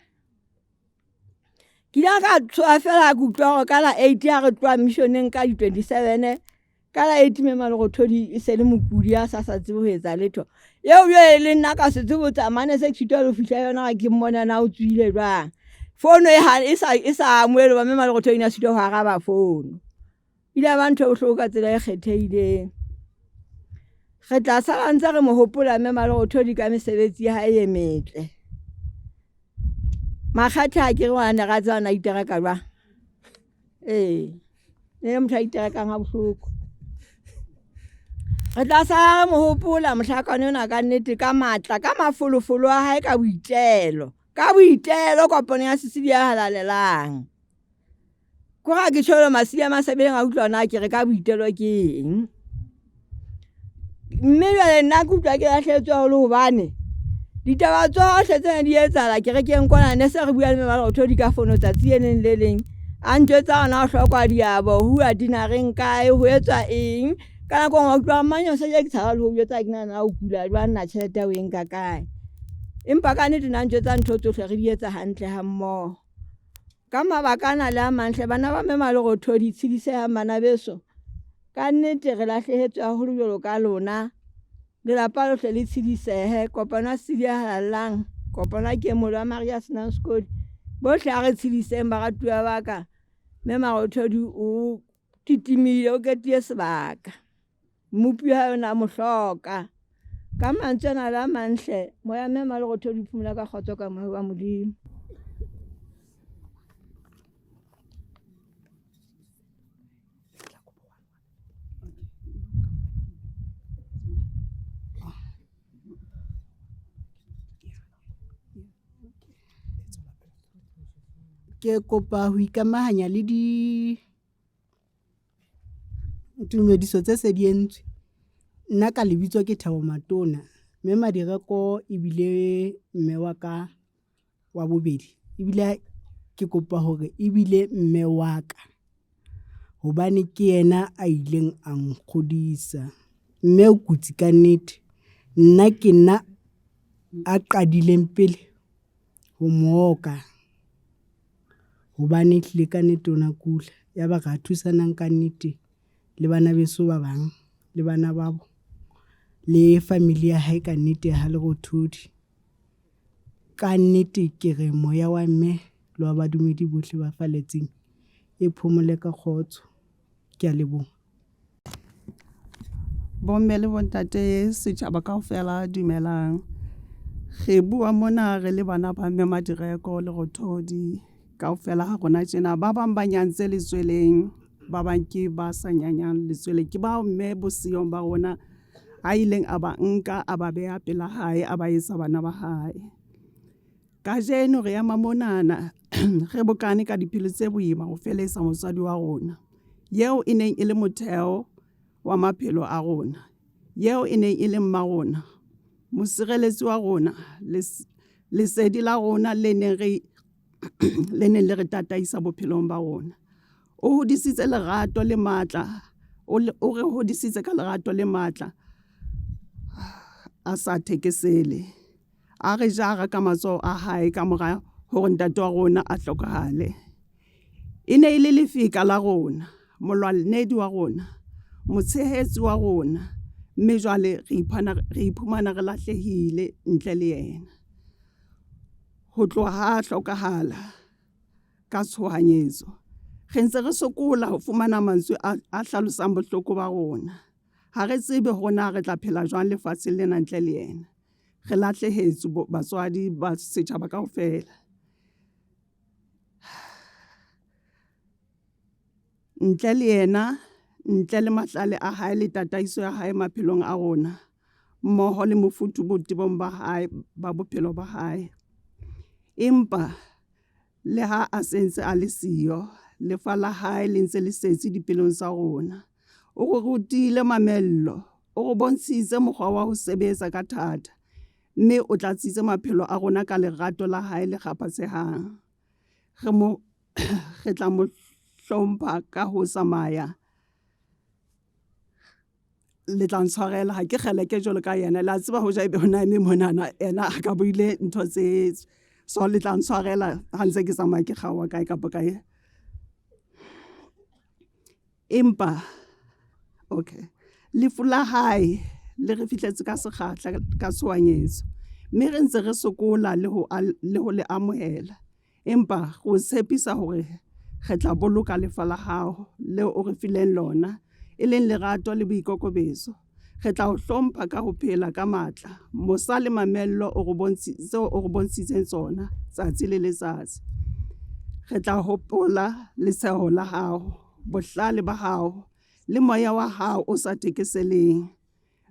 S11: Ke ile ka tshoha fela ha ke utlwa hore ka la 8 ha re tloha missioneng ka di-27 ka la 8 Mme Malerothodi e se le mokudi a sa sa tsebe ho etsa letho. Eo jwale le nna ka se tsebe ho tsamaya ne se ke sitwa le ho fihla yona ke mmone na o tswile jwang. Fono e sa amohele hoba Mme Malerothodi ne a sitwa ho araba fono. Ile ya ba ntho e bohloko ka tsela e kgethehileng. Re tla sala ntse re mo hopola Mme Malerothodi ka mesebetsi ya hae e metle. Makgathe ha ke re ngwana ne re a tseba na itereka jwang. Ee, ne le motho a iterekang ha bohloko. Re tla sala re mo hopola mohlakane ona ka nnete ka matla, ka mafolofolo a hae ka boitelo. Ka boitelo kopano ya Sesidi ya halalelang. Ko ga ke tsholo masidi a masabeleng a utlwa na ke re ka boitelo ke eng. Mme jwale nna ke utlwa ke lahlehetswe haholo hobane ditaba tsohle tse ne di etsahala kerekeng kwana ne se re bua le Mme Malerothodi ka fono tsatsi le leng le leng. A ntjwetsa hore na ho hlokwa diabo, ho uwa dinareng kae, ho etswa eng. Ka nako e nngwe wa utlwa Manyose ke tshaba le ho jwetsa ke nahana o kula jwang nna tjhelete ya o e nka kae. Empa ka nnete na ntjwetsa ntho tsohle re di etsa hantle ha mmoho. Ka mabaka ana le a mang hle bana ba Mme Malerothodi tshedisehang bana beso. Ka nnete re lahlehetswe haholo jwalo ka lona. Lelapa lohle le tshedisehe. Kopano ya Sesidi ya halalelang, kopano ya Kemolo ya Maria senang sekodi. Bohle a re tshediseng baratuwa ba ka. Mme Marothodi o titimile, o ketile sebaka. Mmopi wa hae o ne a mo hloka. Ka mantswe ana le a mang hle, moya Mme Malerothodi o phomola ka kgotso ka moya wa Modimo.
S12: Ke kopa ho ikamahanya le di tumediso tse se di entswe. Nna ka lebitso ke Thabo Matona, mme Madireko ebile mme wa ka wa bobedi. Ebile ke kopa hore ebile mme wa ka hobane ke yena a ileng a nkgodisa. Mme o kutsi kannete. Nna ke nna a qadileng pele ho mooka hobane ehlile kannete o na kula. Ya ba ra thusanang kannete le bana beso ba bang le bana babo le family ya hae kannete ya ha Lerothodi. Ka nnete ke re moya wa mme le wa badumedi bohle ba faletseng e phomole ka kgotso. Ke a leboha.
S13: Bomme le bontate setjhaba kaofela dumelang. Re bua mona re le bana ba Mme Madireko Lerothodi kaofela ha rona tjena. Ba bang ba nyantse letsweleng, ba bang ke ba sa nyanyang letsweleng. Ke bao mme boseyong ba rona a ileng a ba nka a ba beha pela hae a ba etsa bana ba hae. Kajeno re ema monana re bokane ka dipelo tse boima ho felehetsa motswadi wa rona eo e neng e le motheo wa maphelo a rona, eo e neng e le mma rona, mosireletsi wa rona, lesedi la rona le neng re le neng le re tataisa bophelong ba rona. O hodisitse lerato le matla, o re hodisitse ka lerato le matla a sa thekesele. A re jara ka matsoho a hae ka mora hore ntate wa rona a hlokahale. E ne e le lefika la rona, molwanedi wa rona, motshehetsi wa rona, mme jwale re iphana re iphumana re lahlehile ntle le yena. Ho tloha ha a hlokahala ka tshohanyetso, re ntse re sokola ho fumana mantswe a, a hlalosang bohloko ba rona. Ha re tsebe hore na re tla phela jwang lefatsheng lena ntle le yena. Re lahlehetswe batswadi ba setjhaba kaofela. Ntle le yena, ntle le mahlale a hae le tataiso ya hae maphelong a rona, mmoho le mofuthu botebong ba hae ba bophelo ba hae. Empa le ha a se ntse a le siyo, lefa la hae le ntse le setse dipelong tsa rona. O re rutile mamello, o re bontshitse mokgwa wa ho sebetsa ka thata, mme o tlatsitse maphelo a rona ka lerato la hae le kgaphatsehang. Re mo re tla mo hlompha ka ho tsamaya. Le tla ntshwarela ha ke kgeleke jwalo ka yena. Le a tseba hoja ebe hona eme monana yena a ka buile ntho tse so le tla ntshwarela ha ntse ke tsamaya ke kgaoha kae kapa kae. Empa okay lefu la hae le re fihletse ka sekgahla ka tshohanyetso mme re ntse re sokola le ho le ho le amohela. Empa re o tshepisa hore re tla boloka lefa la hao leo o re fileng lona, e leng lerato le boikokobetso. Re tla o hlompha ka ho phela ka matla, mosa le mamello o re tseo o re bontshitseng tsona tsatsi le letsatsi. Re tla hopola letsheho la hao, bohlale ba hao le moya wa hao o sa thekeseleng.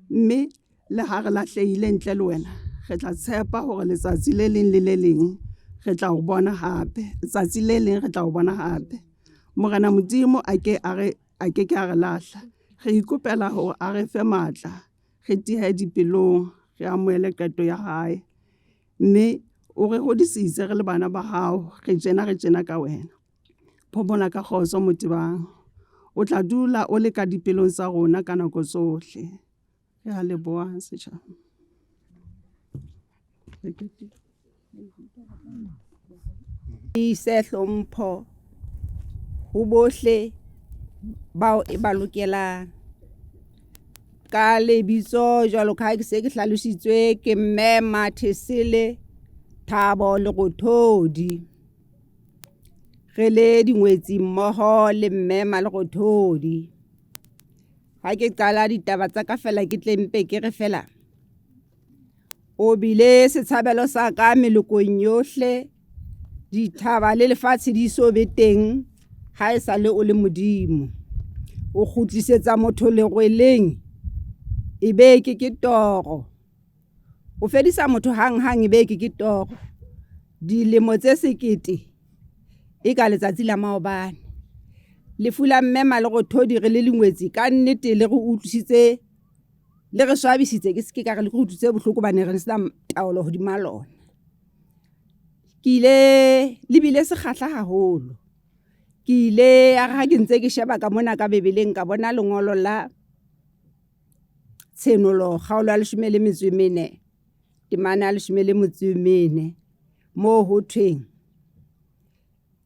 S13: Mme le ha re lahlehile ntle le wena, re tla tshepa hore letsatsi le leng le le leng re tla o bona hape. Letsatsi le leng re tla o bona hape. Morena Modimo a ke a re a ke ke a re lahla. Re ikopela hore a re fe matla, re tihe dipelong, re amohele qeto ya hae. Mme o re hodisitse re le bana ba hao, re tjena re tjena ka wena. Phomola ka kgotso Motebang. O tla dula o le ka dipelong tsa rona ka nako tsohle. Re a leboha setjhaba.
S11: Ise hlompho ho bohle bao e ba lokelang. Ka lebitso jwalo ka ha ke se ke hlalositswe ke mme Mathesele Thabo Lerothodi. Re le dingwetsi mmoho le mme Malerothodi. Ha ke qala ditaba tsa ka fela ke tle mpe ke re fela o bile setshabelo sa ka melokong yohle dithaba le lefatshe di so be teng ha e sa le o le modimo o kgutlisetsa motho lerweleng e be ke ke toro o fedisa motho hang hang e be ke ke toro dilemo tse sekete e ka letsatsi la maobane lefu la mme Malerothodi re le lengwetsi ka nnete le re utlwisitse le re swabisitse ke seke ka re le re utlwisitse bohloko hobane re sena taolo hodima lona. Ke ile le bile sekgahla haholo. Ke ile ya re ha ke ntse ke sheba ka mona ka bebeleng ka bona lengolo la Tshenolo kgaolo ya leshome le metso e mene temana ya leshome le motso e mene moo ho thweng.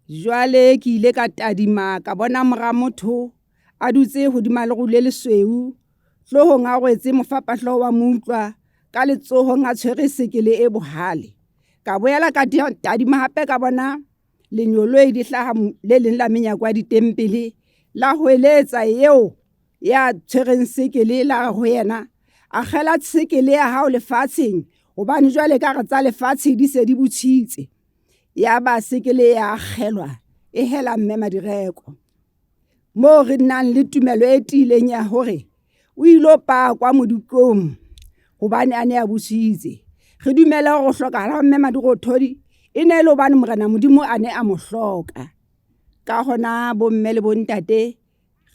S11: Jwale ke ile ka tadima ka bona mora motho a dutse hodima leru le lesweu, hloohong a rwetse mofapahlooho wa moutlwa, ka letsohong a tshwere sekele e bohale. Ka boela ka tadima hape ka bona lenyoloi le hlaha le leng la menyako ya ditempele la hweletsa eo ya tshwereng sekele la re ho yena, Akgela sekele ya hao lefatsheng, hobane jwale ka re tsa lefatshe di se di butshitse. Ya ba sekele ya akgelwa e hela mme Madireko. Moo re nang le tumelo e tiileng ya hore o ilo pakwa modikong hobane a ne a busitse. Re dumela hore ho hlokahala ha mme Madirothodi e ne e le hobane Morena Modimo a ne a mo hloka. Ka hona bomme le bontate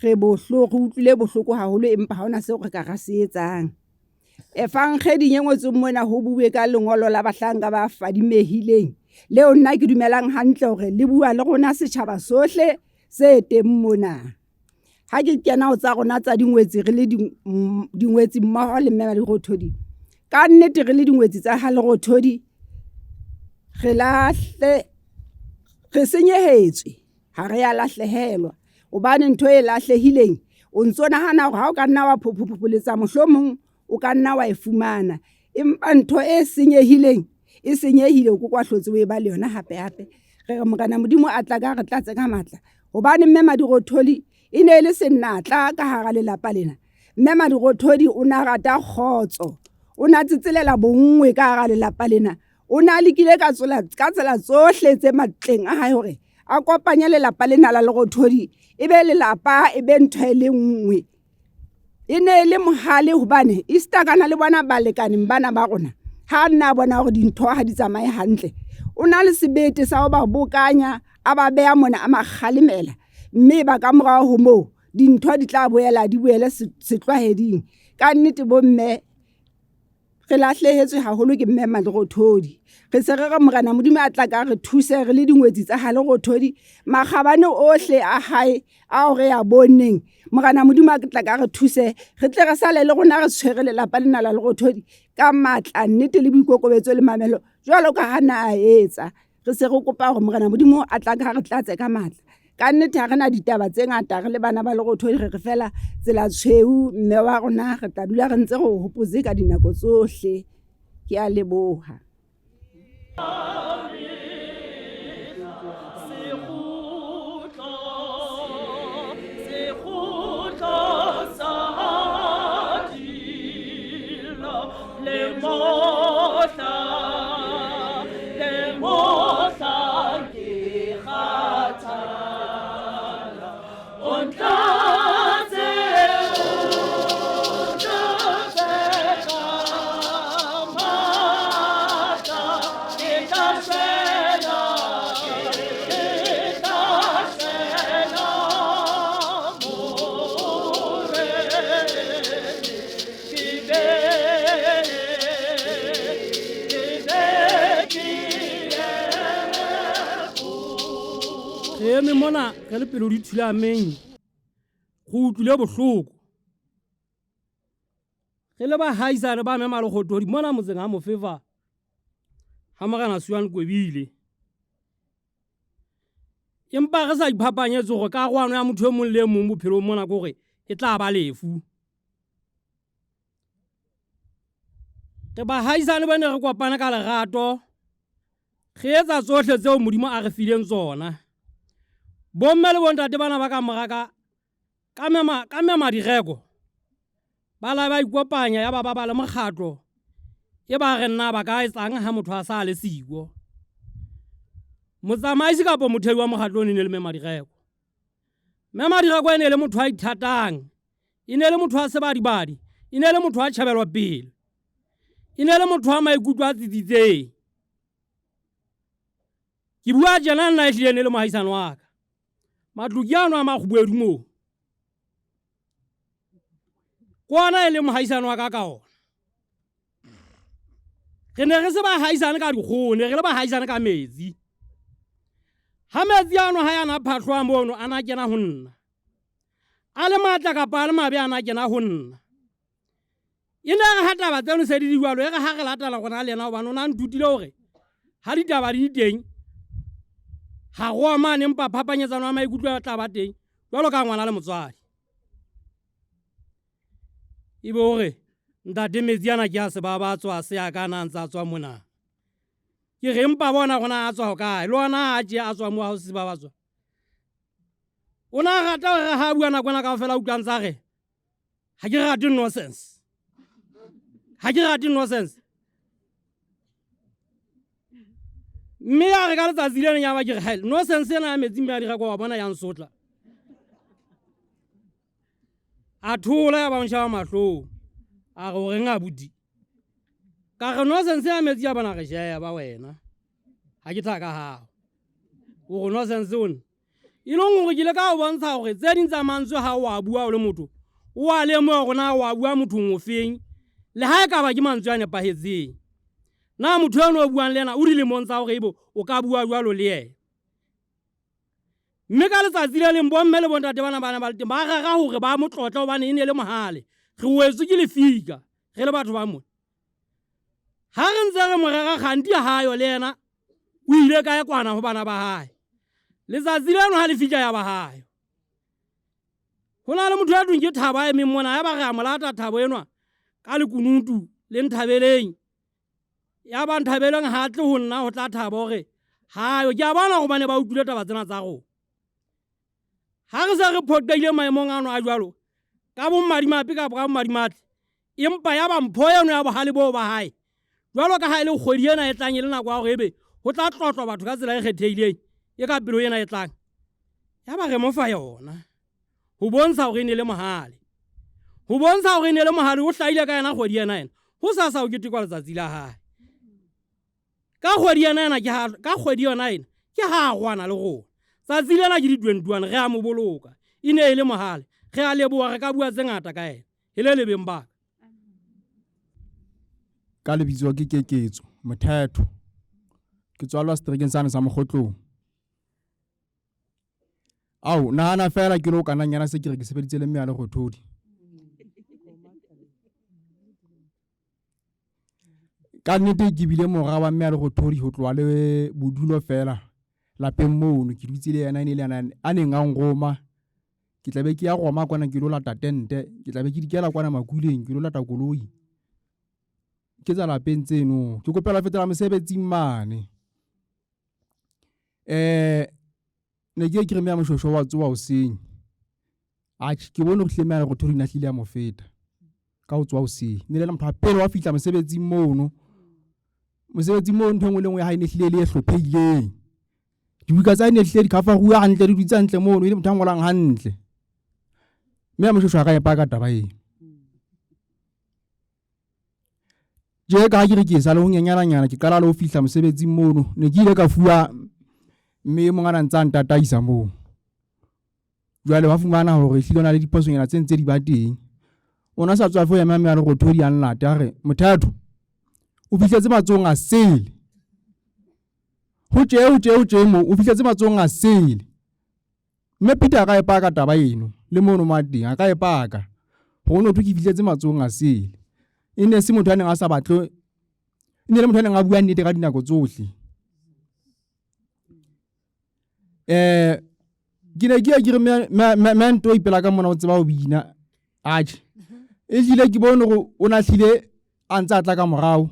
S11: re bohloko, re utlwile bohloko haholo empa ha hona seo re ka ra se etsang. Efankgeding e ngotsweng mona ho bue ka lengolo la bahlanka ba fadimehileng leo nna ke dumelang hantle hore le bua le rona setjhaba sohle se teng mona. Ha ke kena ho tsa rona tsa dingwetsi re le dingwetsi mmoho le mme Madirothodi. Ka nnete re le dingwetsi tsa ha Lerothodi re lahle re senyehetswe ha re ya lahlehelwa hobane ntho e lahlehileng o ntso nahana hore ha o ka nna wa phopholetsa mohlomong o ka nna wa e fumana empa ntho e senyehileng e senyehile o ke wa hlotse o e ba le yona hape hape re re morena modimo a tla ka re tlatse ka matla hobane mme Madirotholi e ne e le senatla ka hara lelapa lena mme Madirothodi o ne a rata kgotso o ne a tsetselela bonngwe ka hara lelapa lena o ne a lekile ka tsela ka tsela tsohle tse matleng a hae hore a kopanye lelapa lena la Lerothodi e be lelapa e be ntho e le nngwe e ne e le mohale hobane esita kana le bona balekaneng bana ba rona ha nna a bona hore dintho ha di tsamaye hantle o na le sebete sa ho ba bokanya a ba beha mona a makgalemela mme ba ka morao ho moo dintho di tla boela di boele setlwaeding ka nnete bomme re lahlehetswe haholo ke mme Malerothodi re se re re morena modimo a tla ka re thuse re le dingwetsi tsa ha Lerothodi makgabane ohle a hae ao re a boneng morena modimo a tla ka re thuse re tle re sale le rona re tshwere lelapa lena la Lerothodi ka matla nnete le boikokobetso le mamelo jwalo ka ha na a etsa re se re kopa hore morena modimo a tla ka re tlatse ka matla ka nnete ha re na ditaba tse ngata re le bana ba Lerothodi re re fela tsela tshweu mme wa rona re tla dula re ntse re o hopotse ka dinako tsohle ke a leboha.
S14: Re eme mona re le pelo di thulameng go utlwile bohloko re le bahaisane ba mema Lerothodi mona motseng ha Mofefa ha morena Suan Kwebile empa re sa iphapanyetse gore karoano ya motho e mong le e mong bophelong mona ke gore e tla ba lefu re bahaisane ba ne re kopane ka lerato re etsa tsohle tseo modimo a re fileng tsona bomme le bontate bana ba ka moraka ka mema ka mema direko ba la ba ikopanya ya ba ba ba le mokgatlo e ba re nna ba ka etsang ha motho a sa le siko motsamaisi kapa mothei wa mokgatlo o ne le mema direko mema direko e ne le motho a ithatang e ne le motho a sebadibadi e ne le motho a tjhabelwa pele e ne le motho a maikutlo a tsitsitseng ke bua tjena nna e hlile ne le mohaisane wa ka matloki ano a makgoboedu moo ke ona e le mohaisane wa ka ka ona re ne re se bahaisane ka dikgoho ne re le bahaisane ka metsi ha metsi ano ha yana phatlhoa mono a na kena ho nna a le matla kapa a le mabe a na kena ho nna e ne re ha taba tseno se di di jwalo e re ha re latela rona le yena hobane o na nthutile hore ha ditaba di teng ha go amane empa phapanyetsano ya maikutlo a tla ba teng jwalo ka ngwana le motswadi e be hore ntate metsi ana ke a se ba ba tswa se a ka na ntse a tswa mona ke re empa bona gona a tswa ho kae le ona a tje a tswa mo ha o se ba ba tswa o na rata hore ha bua nako ena kaofela utlwang tsa re ha ke rate nonsense ha ke rate nonsense mme ya re ka letsatsi le leng ya ba ke re hae nonsense ena ya metsi mme a dira kwa wa bona ya nsotla a thola ya ba nshaba mahlong a re o reng abuti ka re nonsense ya metsi ya bona re sheba ba wena ha ke thaka gago o re nonsense one e leng gore ke ile ka go bontsha gore tse ding tsa mantswe ga o a bua o le motho o a lemoga gore na o a bua mothong o feng le ga e ka ba ke mantswe a nepagetseng na motho eno o buang le ena o dilemong tsa gore ebo o ka bua jalo le ena mme ka letsatsi le leng bomme le bontate bana bana ba le teng ba rera gore ba motlotle gobane e ne e le mogale re wetswe ke lefika re le batho ba mone. Ha re ntse re mo rera kganti hayo le yena o ile kae kwana ho bana ba hae. Letsatsi leno ha le fihla ya ba hayo. Ho na le motho ya tweng ke Thabo a emeng mona, ya ba re a mo lata Thabo enwa ka lekunutu le Nthabeleng. Ya ba Nthabeleng ha tle ho nna ho tla Thabo hore hayo. Ke a bona hore ba ne ba utlwile taba tsena tsa rona. Ha re se re phoqeile maemong ano a jwalo, ka bommadimabe kapa ka bommadimatle, empa ya ba mpho eno ya bohale boo ba hae, jwalo ka ha e le kgwedi ena e tlang e le nako ya hore ebe ho tla tlotlwa batho ka tsela e kgethehileng e ka pelo ena e tlang, ya ba re mo fa yona ho bontsha hore e ne le mohale. Ho bontsha hore e ne le mohale, o hlahile ka yena kgwedi ena ena. Ho sasa ho ketekwa letsatsi la hae. Ka kgwedi ena ena ke ha, ka kgwedi yona ena ke ha a rwana le rona. Tsatsi lena ke di 21 re a mo boloka. E ne e le mohale. Re a leboha, re ka bua tse ngata ka yena. E le lebeng ba ka.
S15: Ka lebitso ke Keketso Mothetho. Ke tswalwa seterekeng sane sa Mokgotlong. Ao, nahana fela ke lo kanang yana se ke re ke sebeditse le mme a Lerothodi. Ka nnete ke bile mora wa mme a Lerothodi ho tloha le bodulo fela lapeng mono, ke dutse le yena, e ne le yena a neng a nroma. Ke tla be ke ya Roma kwana ke lo lata tente, ke tla be ke dikela kwana Makuleng ke lo lata koloi. Ke tsa lapeng tseno, ke kopela fetela mosebetsing mane. Ne ke ke re mme ya Moshweshwe wa tsoha hoseng. Atjhe, ke bone hore hlile mme a Lerothodi na hlile a mo feta ka ho tsoha hoseng. Ne le motho wa pele wa fihla mosebetsing mono. Mosebetsing mono ntho e nngwe le nngwe ya hae ne hlile e le e hlophehileng. Dibuka tsa hae ne hlile di cover-uwe hantle, di dutse hantle mono, e le motho a ngolang hantle. Mme ya Moshweshwe a ka e paka taba eo. Tje ka ha ke re ke sa le ho nyenyananyana, ke qala le ho fihla mosebetsing mono, ne ke ile ka fuwa mme e mong a na ntse a ntataisa moo. Jwale ba fumana hore ehlile ho na le diphosonyana tse ntse di ba teng. O na sa tswafe ho ema mme a Lerothodi a nlate a re, Mothetho, o fihletse matsohong a sele. Ho tje, ho tje, ho tje moo, o fihletse matsohong a sele. Mme Peter a ka e paka taba eno, le mono mo a teng, a ka e paka. Gore no thwe ke fihletse matsohong a sele. E ne se motho a neng a sa batle, e ne le motho a neng a bua nnete ka dinako tsohle. Ke ne ke ye ke re mme Ntoi pela ka mona o tseba ho bina. Atjhe. Ehlile ke bone hore o na hlile a ntse a tla ka morao.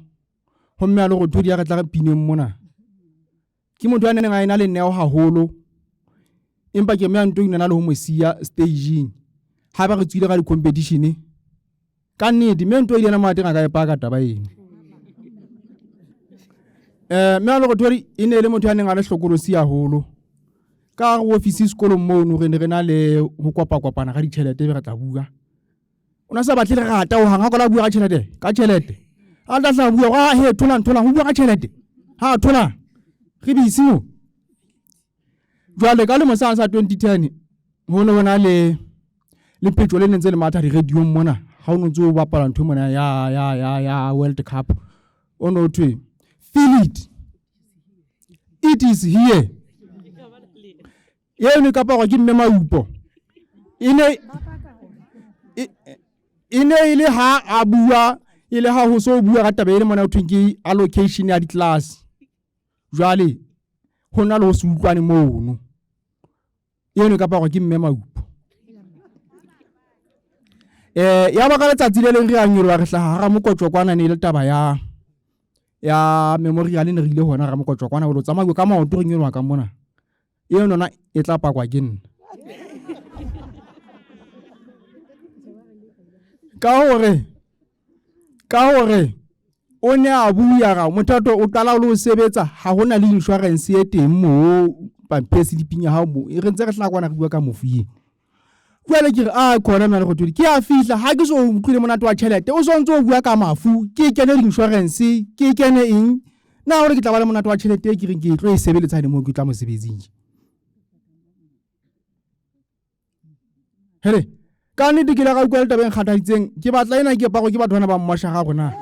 S15: Ho mme a Lerothodi a re tla re pineng mona. Ke motho a neng a ena le neo haholo. Empa ke mme a Ntoi na le ho mo siya stageng. Ha ba re tswile ka di-competition. Ka nnete mme Ntoi le yena mo a teng a ka e paka taba eno. Mme a Lerothodi e ne e le motho a neng a le hlokolosi haholo. Ka hare ho ofisi sekolong mono re ne re na le ho kopa-kopana ka ditjhelete ebe re tla bua. O na sa batle lerata ho hang, ha kola bua ka tjhelete, ka tjhelete. A tla tla bua, ah, he, tholang, tholang, ho bua ka tjhelete. Ha, tholang. Re busy mo. Jwale ka lemo sa 2010 ho ne ho na le lepetjo le nentse le matha di-radio-ong mona. Ha o no ntse o bapala ntho mona ya World Cup. O no thwe, feel it. It is here. Eno e ka pakwa ke mme Maupo. E ne e le ha a bua, e le ha ho so bua ka taba e le mona ho thweng ke allocation ya di-class. Jwale ho na le ho se utlwane mono. Eno e ka pakwa ke mme Maupo. Ya ba ka letsatsi le leng re a nyoloha re hlaha hara mokotjo kwana, ne e le taba ya memorial, ne re ile hona hara mokotjo kwana, ho lo tsamauwe ka maoto re nyoloha ka mona. Eno nona e tla pakwa ke nna. Ka hore o ne a bua ra mothato o qala le ho sebetsa, ha hona le insurance e teng moo pampiri sliping ya hao moo. E re ntse re hlakwana re bua ka mofu eno. Jwale ke re, a khona mme Lerothodi, ke a fihla, ha ke so utlwile monate wa tjhelete, o so ntse o bua ka mafu, ke kene di-insurance, ke kene eng. Na hore ke tla ba le monate wa tjhelete e ke reng ke tlo e sebeletsa le moo ke tla mosebetsing tje. Hele, ka nnete ke ile ka utlwa le taba e nkgathaditseng, ke batla ena ke pakwe ke batho bana ba mmosha ga rona.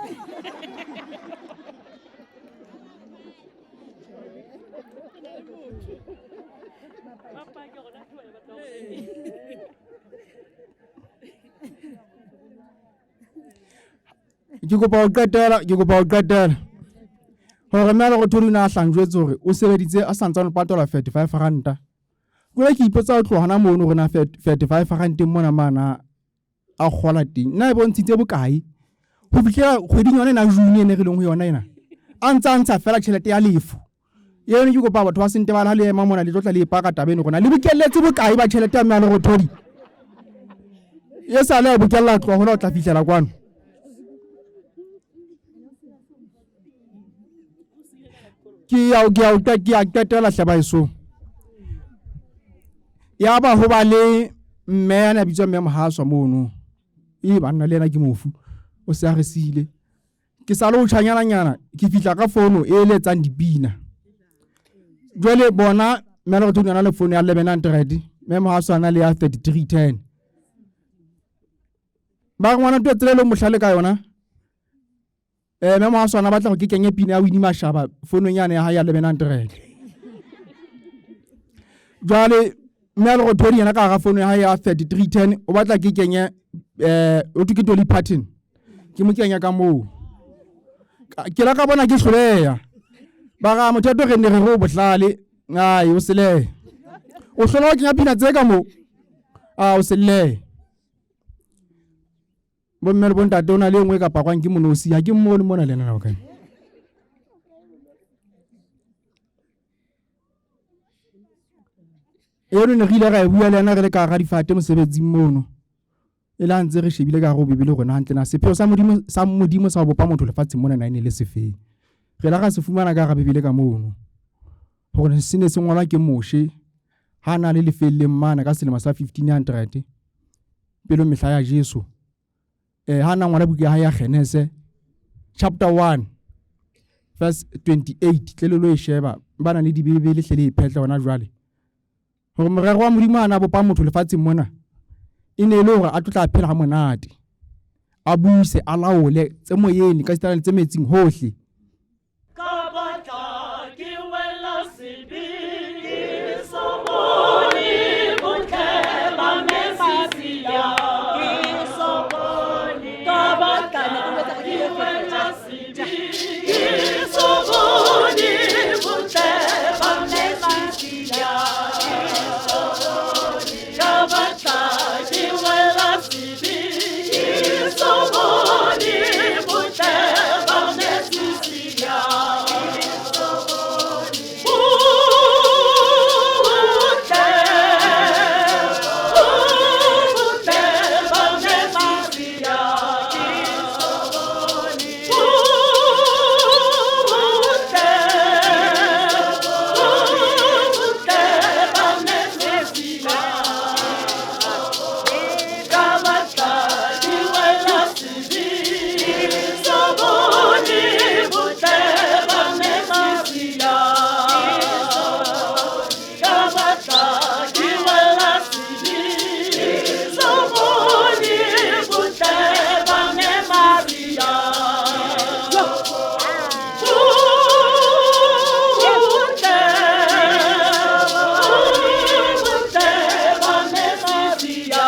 S15: Ke kopa ho qetela, ke kopa ho qetela. Hore mme Lerothodi o ne a hlanjwetse hore o sebeditse a sa ntsane o patalwa 35 ranta. Jwale ke ipotsa ho tloha hona mono hore na 35 ranteng mona mana a kgola teng. Nna e bontshitse bokae ho fihlela kgweding yona ena June ene re leng ho yona ena. A ntsa ntsha fela tjhelete ya lefu. Eno ke kopa batho ba Sentebale ha le ema mona le tlo tla le ipaka taba eno rona. Le bokelletse bokae ba tjhelete ya mme Lerothodi? E sale a e bokella tloha hona ho tla fihlela kwano. Ke ya ke ya ke ya qetela hle baeso. Ya ba ho ba le mme ya na bitswa mme Mohaswa mono. E banna le yena ke mofu. O se a re siile. Ke sa le o tjhanyananyana ke fihla ka fono e letsang dipina. Jwale bona mme Lerothodi o na le fono ya 1100 mme Mohaswa a na le ya 3310. Ba re ngwana ntho e tsela e leng mohlale ka yona. Mme Mohaswa a batla hore ke kenye pina ya Winnie Mashaba fonong yane ya hae ya 1100. Jwale mme Lerothodi yena ka hara fono ya hae ya 3310 o batla ke kenye ho thwe ke Dolly Parton. Ke mo kenya ka moo. Ke la ka bona ke hloleha. Ba ra motho re ne re re o bohlale. Ai o selehe. O hlola ho kenya pina tse ka moo. A o selehe. Bomme le bontate o na le e nngwe e ka pakwang ke monosi. Ha ke mmone mona le ena kae. Eno ne re ile ra e bua le yena re le ka hara difate mosebetsing mono. E le ha ntse re shebile ka hare ho Bibele hore na hantle na sepheo sa Modimo sa Modimo sa ho bopa motho lefatsheng mona na e ne le sefeng. Re la ra se fumana ka hara Bibele ka mono. Hore se ne se ngolwa ke Moshe ha na le lefelleng mane ka selemo sa 1500 pele mehla ya Jesu. Ha na ngwala buka ya hae ya Genese chapter 1 verse 28 tle le lo e sheba ba na le dibibele hle le e phetla hona jwale. Hore morero wa Modimo a na bopa motho lefatsheng mona e ne e le hore a tlo tla phela ha monate, a buse, a laole tse moyeng ka sitana le tse metsing hohle.
S16: Ka batla ke wela sebeng ke so bone botle ba Messia ke so bone ka batla ke wela sebeng ke so bone botle ba Messia ke so bone ka batla ke wela sebeng ke so bone botle ba Messia ke so bone botle botle ba Messia ke so bone botle botle ba Messia ka batla ke wela sebeng so bone botle ba Messia ka batla ke wela sebeng so bone botle ba Maria botle botle ba Messia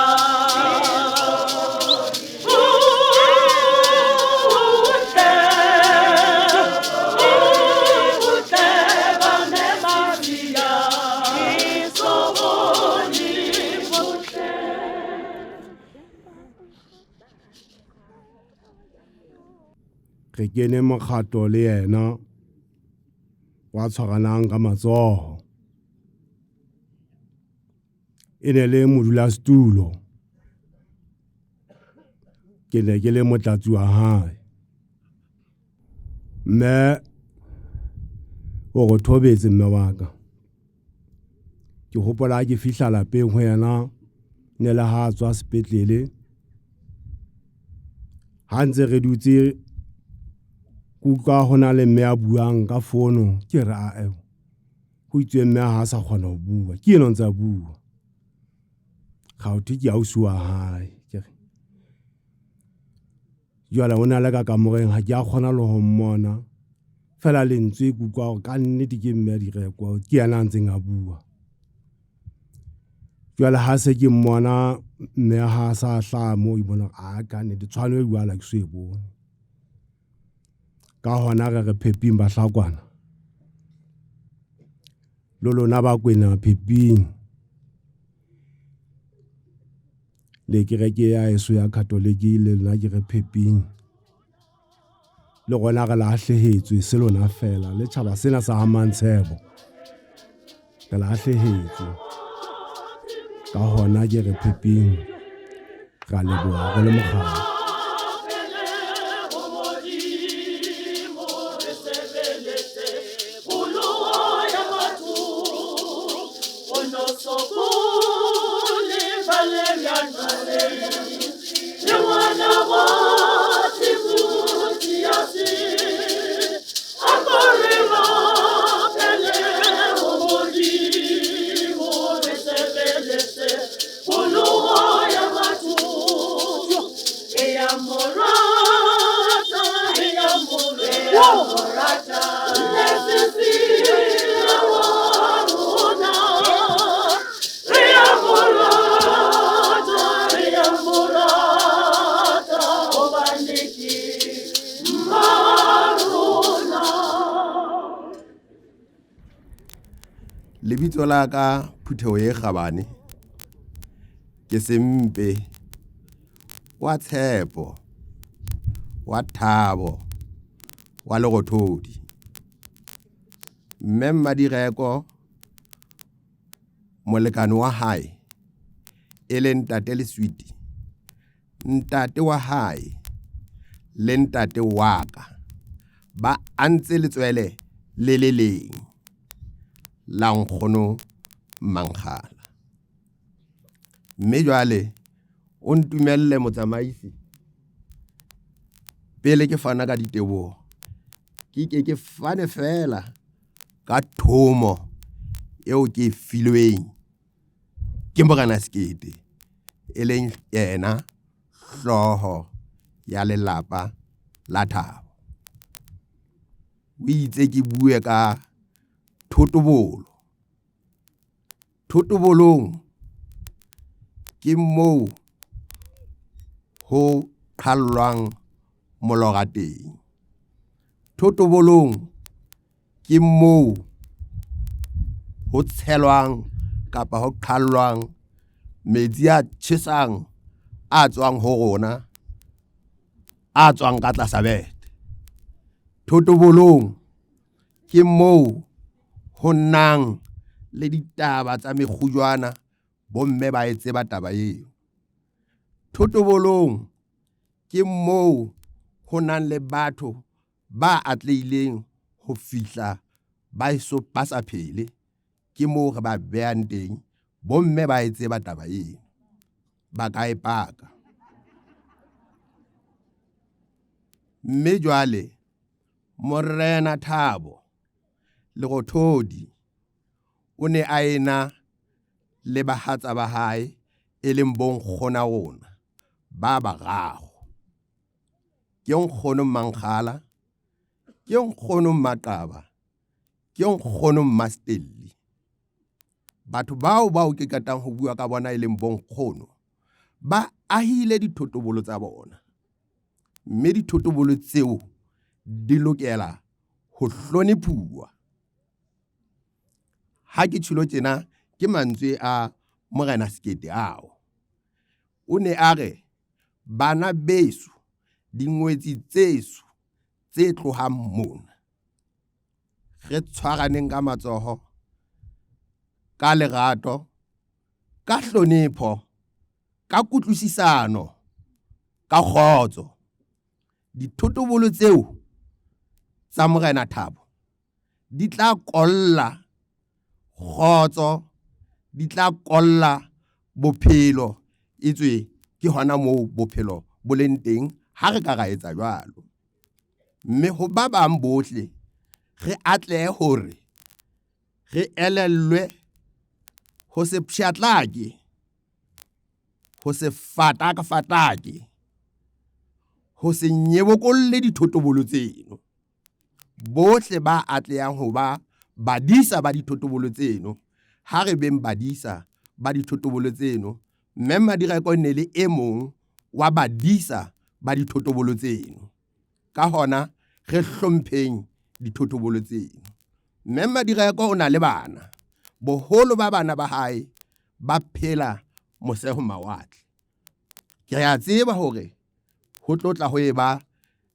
S16: botle botle ba Messia so bone botle.
S7: Re kene mokgatlo le yena wa tshwaranang ka matsoho. E ne le modulasetulo. Ke ne ke le motlatsi wa hae. Mme o re thobetse mme wa ka. Ke hopola ha ke fihla lapeng ho yena ne le ha a tswa sepetlele. Ha ntse re dutse ke utlwa ho na le mme a buang ka fono ke re ae ho itswe mme ha a sa kgona ho bua ke eno ntse a bua. Ga ho thwe ke ausi wa hae ke re jwale o na le ka kamoreng ha ke a kgona le ho mmona fela lentswe ke utlwa hore ka nnete ke mme a Direko ke yena a ntseng a bua. Jwale ha se ke mmona mme ha sa hlaha moo ke bona a ka nnete tshwano e jwale ha ke so e bone.
S6: Ka hona re re pheping Bahlakwana le lona Bakwena pheping le kereke ya heso ya Catholic le lona ke re pheping le rona re lahlehetswe se lona fela le tjhaba sena sa Hamantshebo re lahlehetswe ka hona ke re pheping ra leboha re le mokgatlo.
S8: Lebitso la ka phutheho e kgabane ke Sempe wa Tshepo wa Thabo wa Lerothodi. Mme Mmadireko molekane wa hae e leng ntate Leswiti, ntate wa hae le ntate wa ka ba antse letswele le le leng la nkgono Mankgala. Mme jwale o ntumelle motsamaisi pele ke fana ka diteboho ke ke ke fane fela ka thomo eo ke e filweng ke Morena Sekete e leng yena hlooho ya lelapa la Thabo. O itse ke bue ka thotobolo. Thotobolong ke moo ho qhallwang molora teng. Thotobolong ke moo ho tshelwang kapa ho qhallwang metsi a tjhesang a tswang ho rona, a tswang ka tlasa bethe. Thotobolong ke moo ho nang le ditaba tsa mekgujwana, bomme ba e tseba taba eo. Thotobolong ke moo ho nang le batho ba atlehileng ho fihla ba eso ba sa phele, ke moo re ba behang teng, bomme ba e tseba taba eo, ba ka e paka. Mme jwale Morena Thabo Lerothodi o ne a ena le bahatsa ba hae e leng bonkgona rona ba bararo. Ke nkgono Mankgala, ke nkgono Maqaba, ke nkgono Mmastelli. Batho bao bao ke qetang ho bua ka bona e leng bonkgono ba ahile dithotobolo tsa bona, mme dithotobolo tseo di lokela ho hlonephuwa. Ha ke tjholo tjena ke mantswe a Morena Sekete ao. O ne a re bana beso dingwetsi tseso tse tlohang mona re tshwaraneng ka matsoho ka lerato ka hlonepho ka kutlwisisano ka kgotso. Dithotobolo tseo tsa Morena Thabo di tla kolla kgotso, di tla kolla bophelo, etswe ke hona moo bophelo bo leng teng ha re ka ra etsa jwalo. Mme ho ba bang bohle re atlehe hore re elellwe ho se pshatlake, ho se fatakafatake, ho se nyebokolle dithotobolo tseno. Bohle ba atlehang ho ba badisa ba dithotobolo tseno, ha re beng badisa ba dithotobolo tseno. Mme Mmadireko ne le e mong wa badisa ba dithotobolo tseno. Ka hona Re hlompheng dithotobolo tseno. Mme Madireko o na le bana. Boholo ba bana ba hae ba phela mose ho mawatle. Ke a tseba hore ho tlo tla ho eba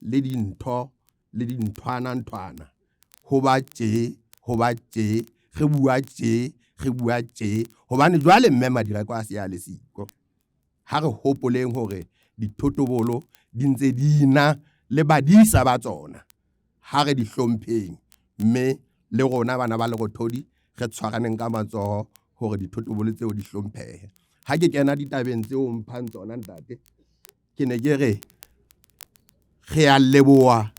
S8: le dintho le dinthwana-nthwana. Ho ba tje, ho ba tje, re bua tje, re bua tje. Hobane jwale Mme Madireko a se a le siko. Ha re hopoleng hore dithotobolo di ntse di na le badisa ba tsona. Ha re di hlompheng mme le rona bana ba Lerothodi re tshwaraneng ka matsoho hore dithotobolo tseo di hlomphehe. Ha ke kena ditabeng tseo mphang tsona ntate, ke ne ke re re a leboha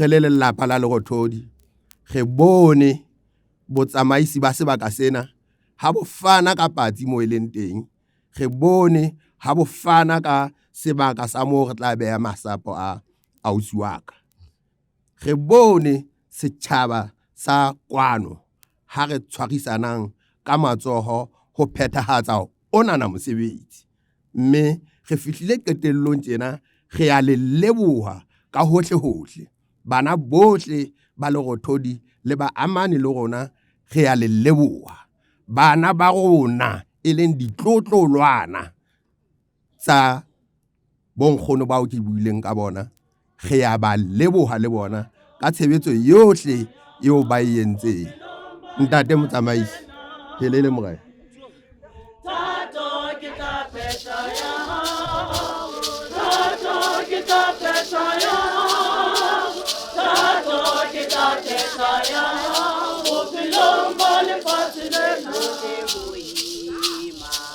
S8: re le lelapa la Lerothodi. Re bone botsamaisi ba sebaka sena ha bo fana ka patsi moo e leng teng. Re bone ha bo fana ka sebaka sa moo re tla beha masapo a ausi wa ka. Re bone setjhaba sa kwano ha re tshwarisanang ka matsoho ho phethahatsa onana mosebetsi. Mme re fihlile qetellong tjena re a le leboha ka hohle hohle. Bana bohle ba Lerothodi le ba amane le rona re a le leboha. Bana ba rona e leng ditlotlolwana tsa bonkgono bao ke buileng ka bona, re a ba leboha le bona ka tshebetso yohle eo ba e entseng. Ntate motsamaisi, helele morena.
S16: Thato ke tla phetha ya hao. Thato ke tla phetha ya hao. Thato ke tla phetha ya hao. Bophelong ba lefatshe lena.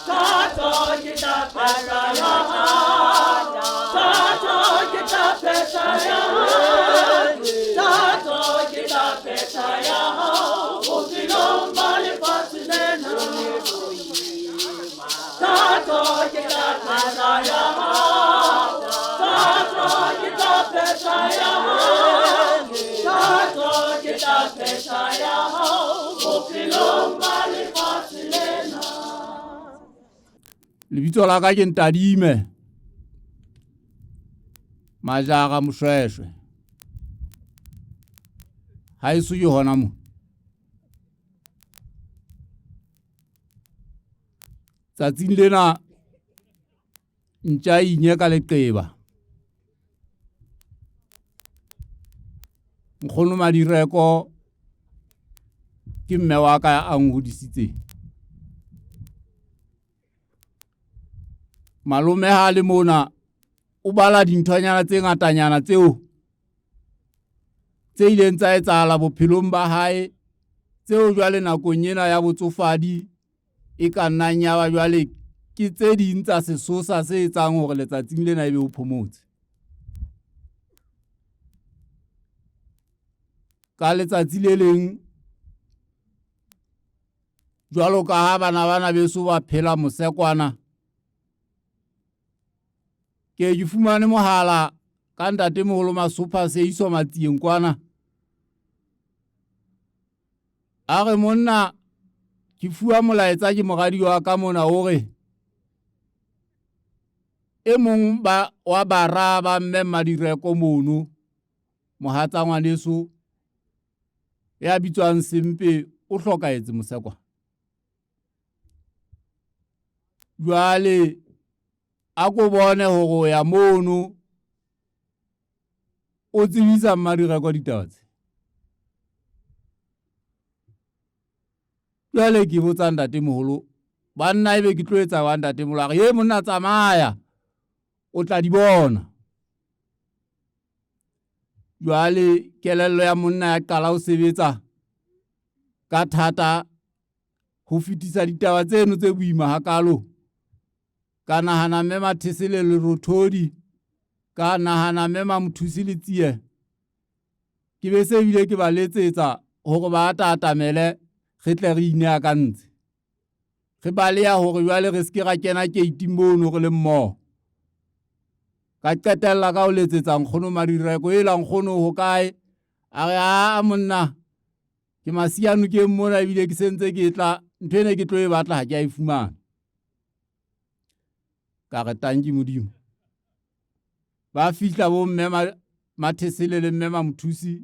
S16: Thato ke tla phetha ya hao. Thato ke tla phetha ya hao. Thato ke tla phetha ya hao. Bophelong ba lefatshe lena. Thato ke tla phetha ya hao. Thato ke tla phetha ya hao. Thato ke tla phetha ya hao. Bophelong ba lefatshe lena.
S17: Lebitso la ka ke Ntadime Majara Moshweshwe. Haeso ke hona mo. Tsatsing lena ntja inye ka leqeba. Nkgono Madireko ke mme wa ka a nhodisitseng. Malome ha le mona o bala dinthonyana tse ngatanyana tseo tse ileng tsa etsahala bophelong ba hae, tseo jwale nakong ena ya botsofadi e ka nnang ya ba jwale ke tse ding tsa sesosa se etsang hore letsatsing lena ebe o phomotse. Ka letsatsi le leng jwalo ka ha bana bana beso ba phela mosekwana, ke ke fumane mohala ka ntatemoholo Masopha Seiso Matsieng kwana. A re monna ke fuwa molaetsa ke moradi wa ka mona hore e mong ba wa bara ba mme Madireko mono mohatsa ngwaneso ya bitswang Sempe o hlokahetse mosekwa. Jwale a ko bone hore o ya mono o tsebisa Mmadireko ditaba tse. Jwale ke botsa ntatemoholo, banna ebe ke tlo etsa wa ntatemoholo? A re, "Ye monna tsamaya, o tla di bona." Jwale kelello ya monna ya qala ho sebetsa ka thata ho fetisa ditaba tseno tse boima hakalo. Ka nahana mme Mathese le Lerothodi, ka nahana mme Mamothusi le Tsie. Ke be se bile ke ba letsetsa hore ba atatamele re tle re ineakantse. Re baleha hore jwale re se ke ra kena keiting mono re le mmoho. Ka qetella ka ho letsetsa nkgono Madireko, ela nkgono ho kae? A re, "Aa monna, ke masianokeng mona ebile ke sentse ke tla, ntho ene ke tlo e batla ha ke a e fumana." Ka re tanki Modimo. Ba fihla bo mme Mathesele le mme Mamothusi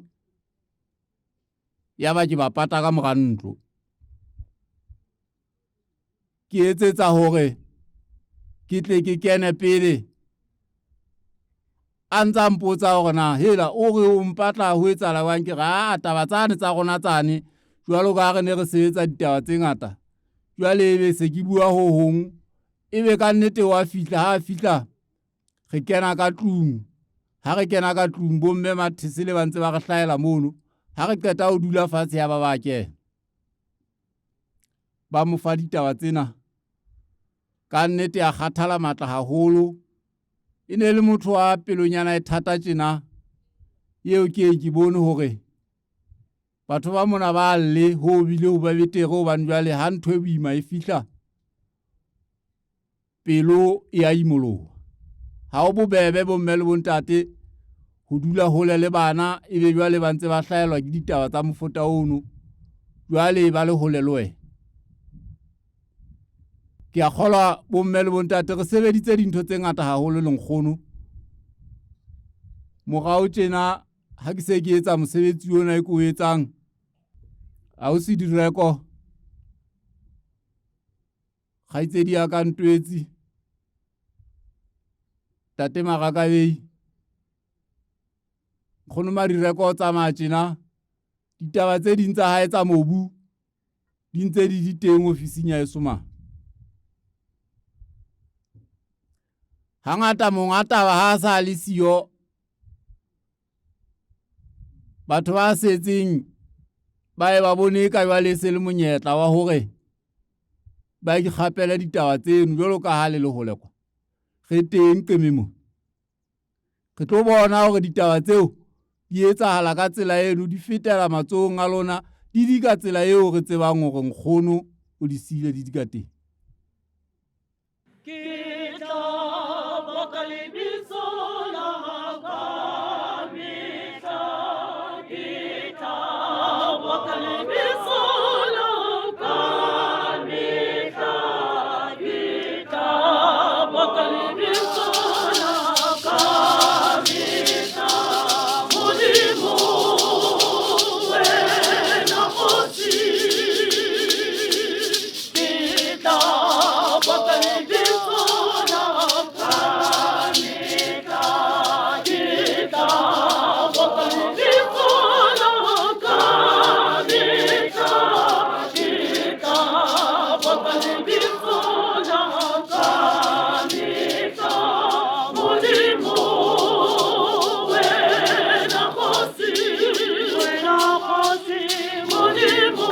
S17: ya ba ke ba pata ka mora ntlo. Ke etsetsa hore ke tle ke kene pele a ntsa mpotsa hore na hela o re o mpatla ho etsahala jwang. Ke re aa taba tsane tsa rona tsane jwalo ka ha re ne re sebetsa ditaba tse ngata, jwale ebe se ke bua ho hong, ebe ka nnete wa fihla. Ha a fihla re kena ka tlung, ha re kena ka tlung bomme Mathesele ba ntse ba re hlahela mono. Ha re qeta ho dula fatshe ya ba ba kena ba mo fa ditaba tsena. Ka nnete a kgathala matla haholo, e ne le motho wa pelonyana e thata tjena eo ke ke bone hore batho ba mona ba lle ho bile ho ba betere, hobane jwale ha ntho e boima e fihla pelo e a imoloha. Ha o bobebe bomme le bontate ho dula hole le bana, ebe jwale ba ntse ba hlahelwa ke ditaba tsa mofuta ono, jwale ba le hole le wena. Ke a kgolwa bomme le bontate re sebeditse dintho tse ngata haholo le nkgono. Morao tjena ha ke se ke etsa mosebetsi ona e ke o etsang, ausi Direko, kgaitsedi ya ka Ntwetsi, tate Marakabei, nkgono Madireko o tsamaya tjena, ditaba tse ding tsa hae tsa mobu di ntse di di teng ofising ya Esomane. Hangata monga taba ha a sa le siyo, batho ba setseng ba e ba bone ka jwale e se le monyetla wa hore ba ikgapele ditaba tseno jwalo ka ha le le hole kwa. Re teng qeme mo, re tlo bona hore ditaba tseo di etsahala ka tsela eno, di fetela matsohong a lona di di ka tsela eo re tsebang hore nkgono o di siile di di ka teng.
S16: Ke tla boka lebitso la hao ka mehla, ke tla boka lebitso la hao ka mehla, ke tla boka lebitso la hao ka mehla. Modimo wena kgosi, ke tla boka lebitso la hao ka mehla, ke tla boka lebitso la hao ka mehla, ke tla boka lebitso la hao ka mehla. Modimo wena kgosi, wena kgosi, Modimo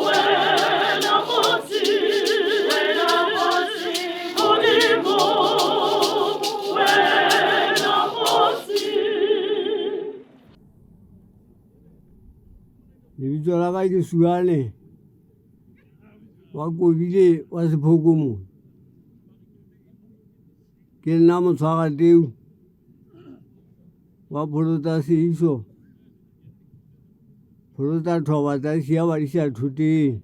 S16: wena kgosi, wena kgosi, Modimo wena kgosi.
S18: Lebitso la ka ke Suane wa Kobile wa Sephoko mo. Ke nna motshwarateu wa pholo tsa seiso, pholo tsa thoba tsa siya ba di sa thoteng.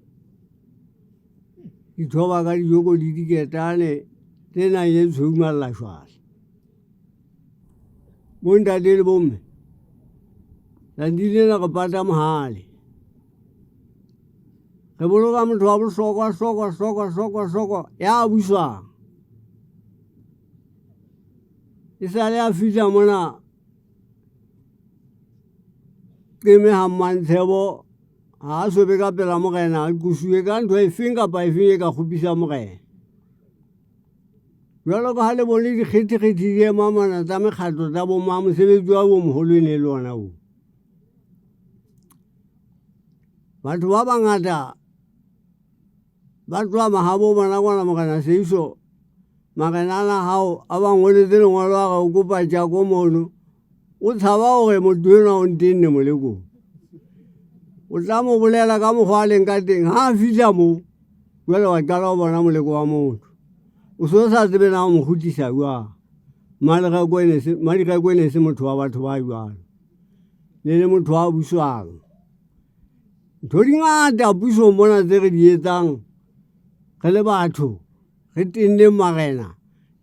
S18: Di thoba ka dijoko di diketane tse nang le tshweu mallashwala. Bontate le bomme, tsatsi lena re pata mohale. Re boloka motho wa bohlokwa hlokwa hlokwa hlokwa hlokwa ya buswang. E sale a fihla mona Qeme ha Mmantshebo ha a sobe ka pela morena, a qosuwe ka ntho efeng kapa efeng e ka kgopisang morena. Jwalo ka ha le bone dikgethekgethe di ema mana tsa mekgatlo tsa bomma, mosebetsi wa bo moholo e ne e le ona oo. Batho ba bangata ba tloha mahabo bona kwana morena Seiso, marena ana hao a ba ngoletse lengolo a re o kopa tjako mono, o tshaba hore motho enwa o ntenne molekong. O tla mo bolela ka mokgwa a leng ka teng, ha a fihla moo jwale wa qala ho bona moleko wa motho. O so sa tsebe na o mo kgutlisa jwang. Mmadireko e ne se motho wa batho ba jwalo, ne le motho wa buswang. Ntho di ngata pusong mona tse re di etsang re le batho, re tenneng marena,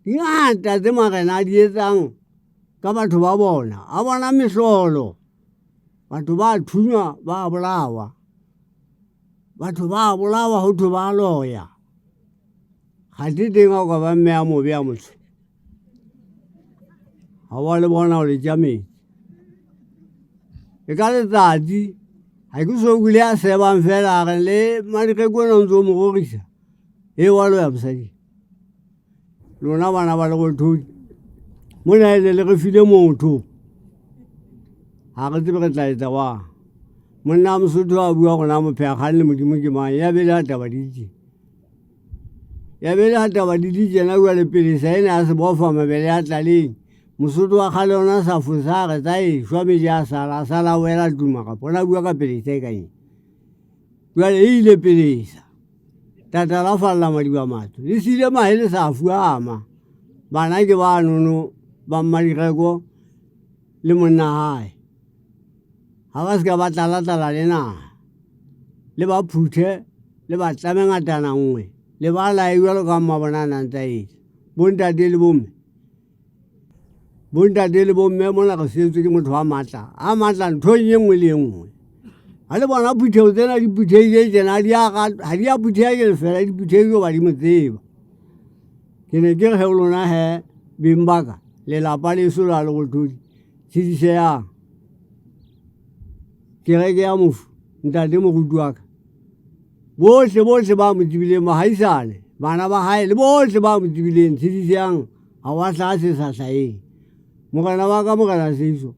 S18: di ngata tse marena a di etsang. ka batho ba bona a bona mehlolo batho ba thunywa ba bolawa batho ba bolawa go thwe ba loya ga te teng a o ka ba mme a mobe a motho ga wa le bona o le tša metsi e ka letsatsi ga ke so kile a sebang fela a re le madireko ena o ntse o mo rorisa e wa loya mosadi lona bana ba lerothodi mo naele le re file motho ga re tsebe re tla etsa wang monna mosotho a bua gona mophekgang le modimo ke mang ya bele a taba ditse ya bele a taba di di tsena bua le pele sa ene a se bofa mabele a tlaleng mosotho wa kgale ona sa fosa a re tsa e shwa meje a sala a sala a wela tuma kapa ona bua ka pelesa e kanye jale e ile pelesa tata la falla madiba matho le sile mahe le sa fuama bana ke ba nono ba mmadireko le monna hae ga ba se ka ba tlala-tlala le naga le ba phuthe le ba tlame ngatana nngwe le ba lae jalo ka mma bona a nang tsa etsa bontate le bomme bontate le bomme mona re setswe ke motho wa maatla a maatla nthong ye nngwe le ye nngwe ga le bona phuthego tsena di phuthehile tsena ga di a phutheha ke lefela di phuthehile ba di mo tseba ke ne ke re ge lona he beng baka lelapa leso la lerothodi tshediseyang kereke ya mofu ntate moruti wa ka bohle bohle ba mo tsebileng mohaisane bana ba hae le bohle ba mo tsebileng tshediseyang ga wa hlaha se sa hlaheng morena wa ka morena seiso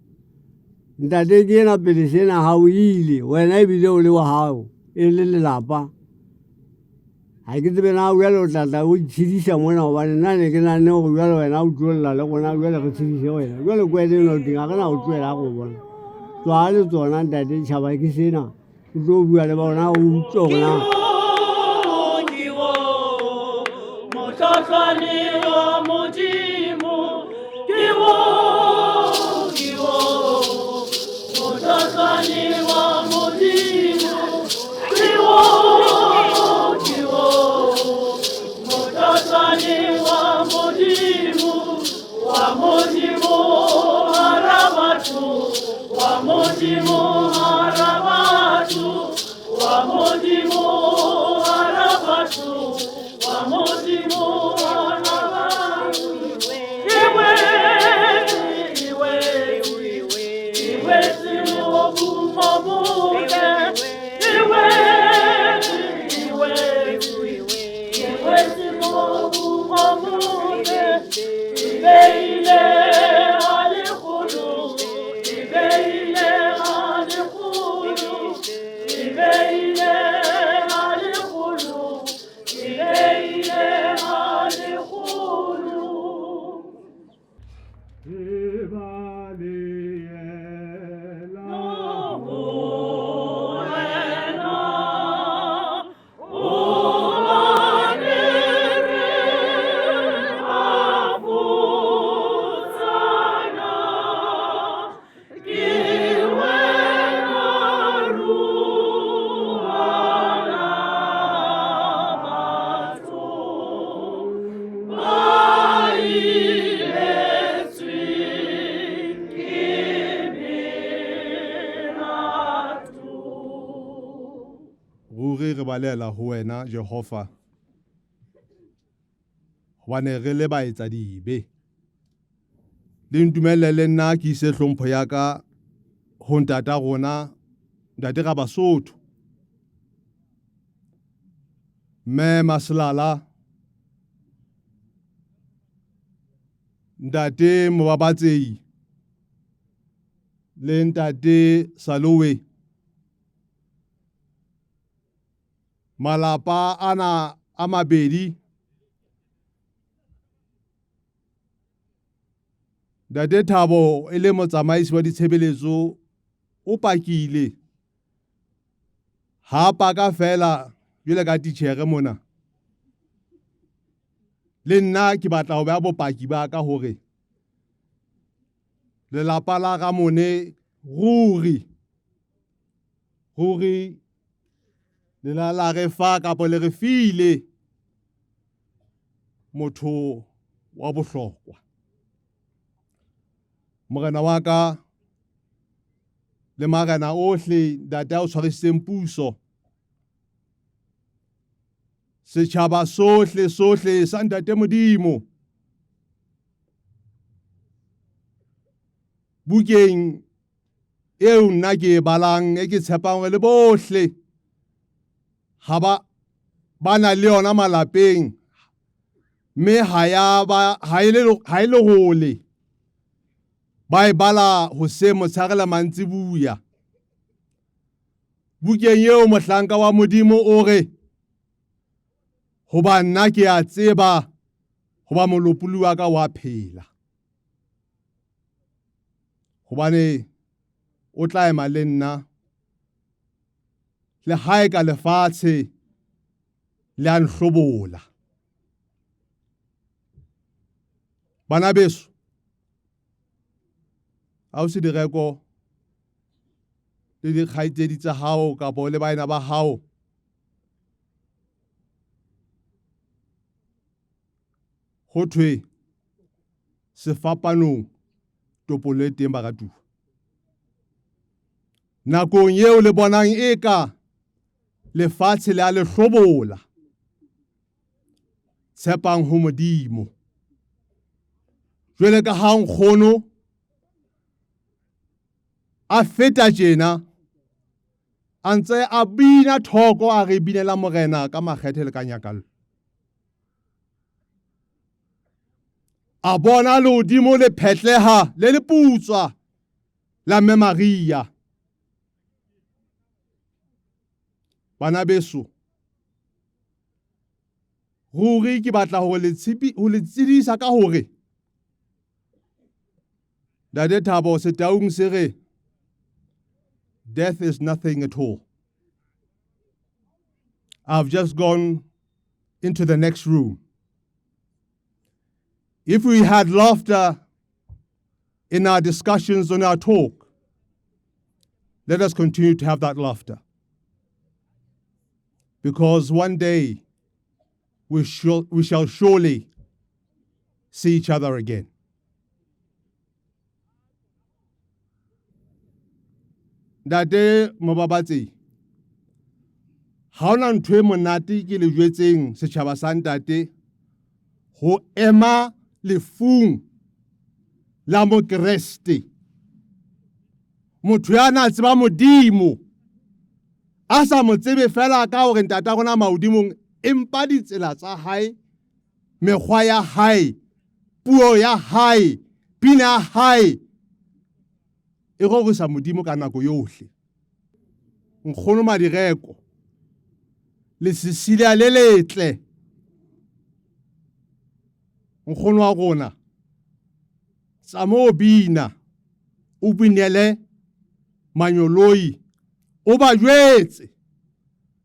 S18: ntate ke ena pele sena ga o ile wena ebile o le wa gago e le lelapa ga ke tsebe na bjale o tlatla o itshedisa mona gobane nna ne ke nanne gore bjale wena o tlolela le gona bjale re tshedise wena bjale kwele eno teng ga re na go tloela go bona tswa le tsona ntate tšhaba ke sena o tlo bua le bona o utlwe gona
S16: Motlhotlhwane wa Modimo ke wo ke wo motlhotlhwane wa Modimo ke wo ke wo motlhotlhwane wa Modimo wa Modimo hara batho wa Modimo hara batho wa Modimo hara batho wa Modimo hara batho iwe iwe iwe simobumobuke iwe iwe iwe simobumobuke ibeile alekgolo ibeile alekgolo ibeile alekgolo ibeile alekgolo.
S7: Ruri re balela ho wena Jehova hobane re le baetsadibe. Le ntumelle le nna ke ise hlompho ya ka ho ntata rona ntate Rabasotho mme Maselala ntate Mobabatsei le ntate Salowe. Malapa ana a mabedi ntate Thabo e le motsamaisi wa ditshebeletso o pakile ha paka fela jwale ka titjhere mona le nna ke batla ho beha bopaki ba ka hore lelapa la Ramone ruri ruri le la la re fa kapa le re file motho wa bohlokwa. Morena wa ka le marena ohle ntate a o tshwarisitseng puso. Setjhaba sohle sohle sa ntate Modimo. Bukeng eo nna ke e balang e ke tshepang hore le bohle ha ba ba na le yona malapeng mme ha ya ba ha e le ha e le hole ba e bala hoseng motshehare le mantsibuya. Bukeng eo mohlanka wa Modimo o re, hoba nna ke a tseba hoba molopolli wa ka wa phela. Hobane o tla ema le nna le hae ka lefatshe le a nhlobola. Bana beso, ausi Direko le dikgaitsedi tsa hao kapo le baena ba hao, ho thwe sefapanong topollo e teng baratuwa. Nakong eo le bonang eka lefatshe le a le hlobola, tshepang ho Modimo. Jwale ka ha nkgono a feta tjena a ntse a bina thoko a re binela morena ka makgethe le ka nyakallo. A bona lehodimo le phetleha le le putswa la Mme Maria. Bana beso, ruri ke batla hore le tshepi ho le tsebisa ka hore Ntate Thabo Setaung se re death is nothing at all. I've just gone into the next room. If we had laughter in our discussions on our talk, let us continue to have that laughter. Because one day we shall, we shall surely see each other again. Ntate Mobabatsi, ha hona ntho e monate ke le jwetseng setjhaba sa ntate ho ema lefung la Mokreste. Motho ya na tseba Modimo a sa mo tsebe fela ka hore ntata rona mahodimong, empa ditsela tsa hae, mekgwa ya hae, puo ya hae, pina ya hae e rorisa Modimo ka nako yohle. Nkgono Madireko le Cecilia le letle, nkgono wa rona, tsamo bina o binele manyoloi o ba jwetse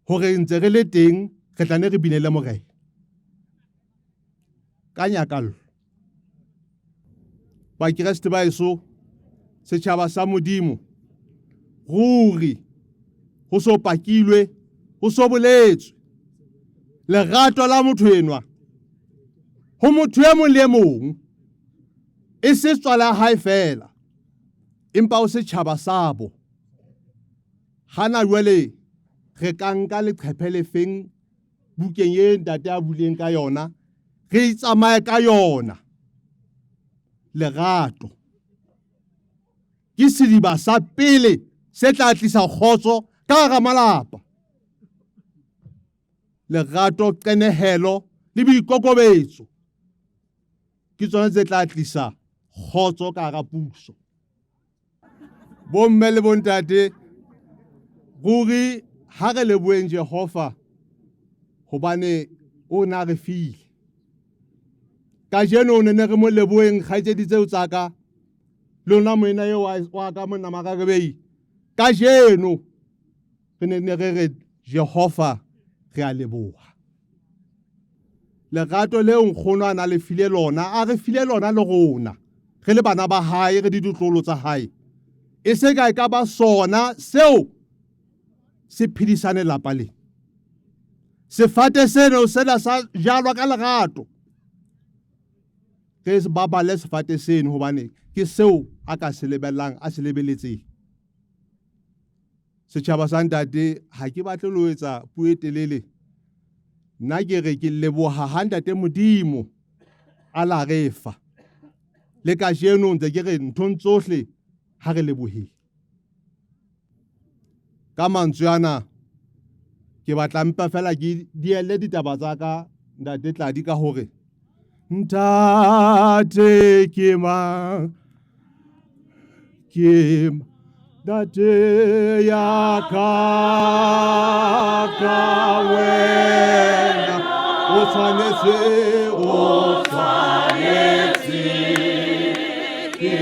S7: hore ntse re le teng re tla ne re binele morena ka nyakallo. Bakreste ba eso, setjhaba sa Modimo, ruri ho so pakilwe, ho so boletswe lerato la motho enwa ho motho e mong le e mong, e se tswala hae fela, empa o setjhaba sabo. Hana jwale re ka nka leqhephe le feng bukeng e ntate a buleng ka yona, re itsamaye ka yona. Lerato ke sediba sa pele se tla tlisa kgotso ka hara malapa. Lerato, qenehelo le boikokobetso ke tsona tse tla tlisa kgotso ka hara puso. Bomme le bontate, ruri ha re leboheng Jehova hobane o na re file. Kajeno ne ne re mo leboheng kgaitsedi tseo tsa ka, lona moena eo wa ka monna Makarebei. Kajeno re ne ne re re Jehova re a leboha. Lerato leo nkgono a na le file lona, a re file lona le rona re le bana ba hae, re di ditlolo tsa hae, e se ka e ka ba sona seo se phedisane lapa le. Sefate seno sena sa jalwa ka lerato, re babale sefate seno hobane
S19: Ke seo a ka se lebellang, a se lebeletseng. Setjhaba sa ntate, ha ke batle le ho etsa puo e telele. Nna ke re ke leboha ha ntate Modimo a la re fa. Le kajeno ntse ke re nthong tsohle ha re leboheng. Ka mantswe ana ke batla mpa fela ke dielle ditaba tsa ka ntate Tladi ka hore ntate ke mang, ke ntate ya ka ka wena o tshwanetse, o tshwanetse ke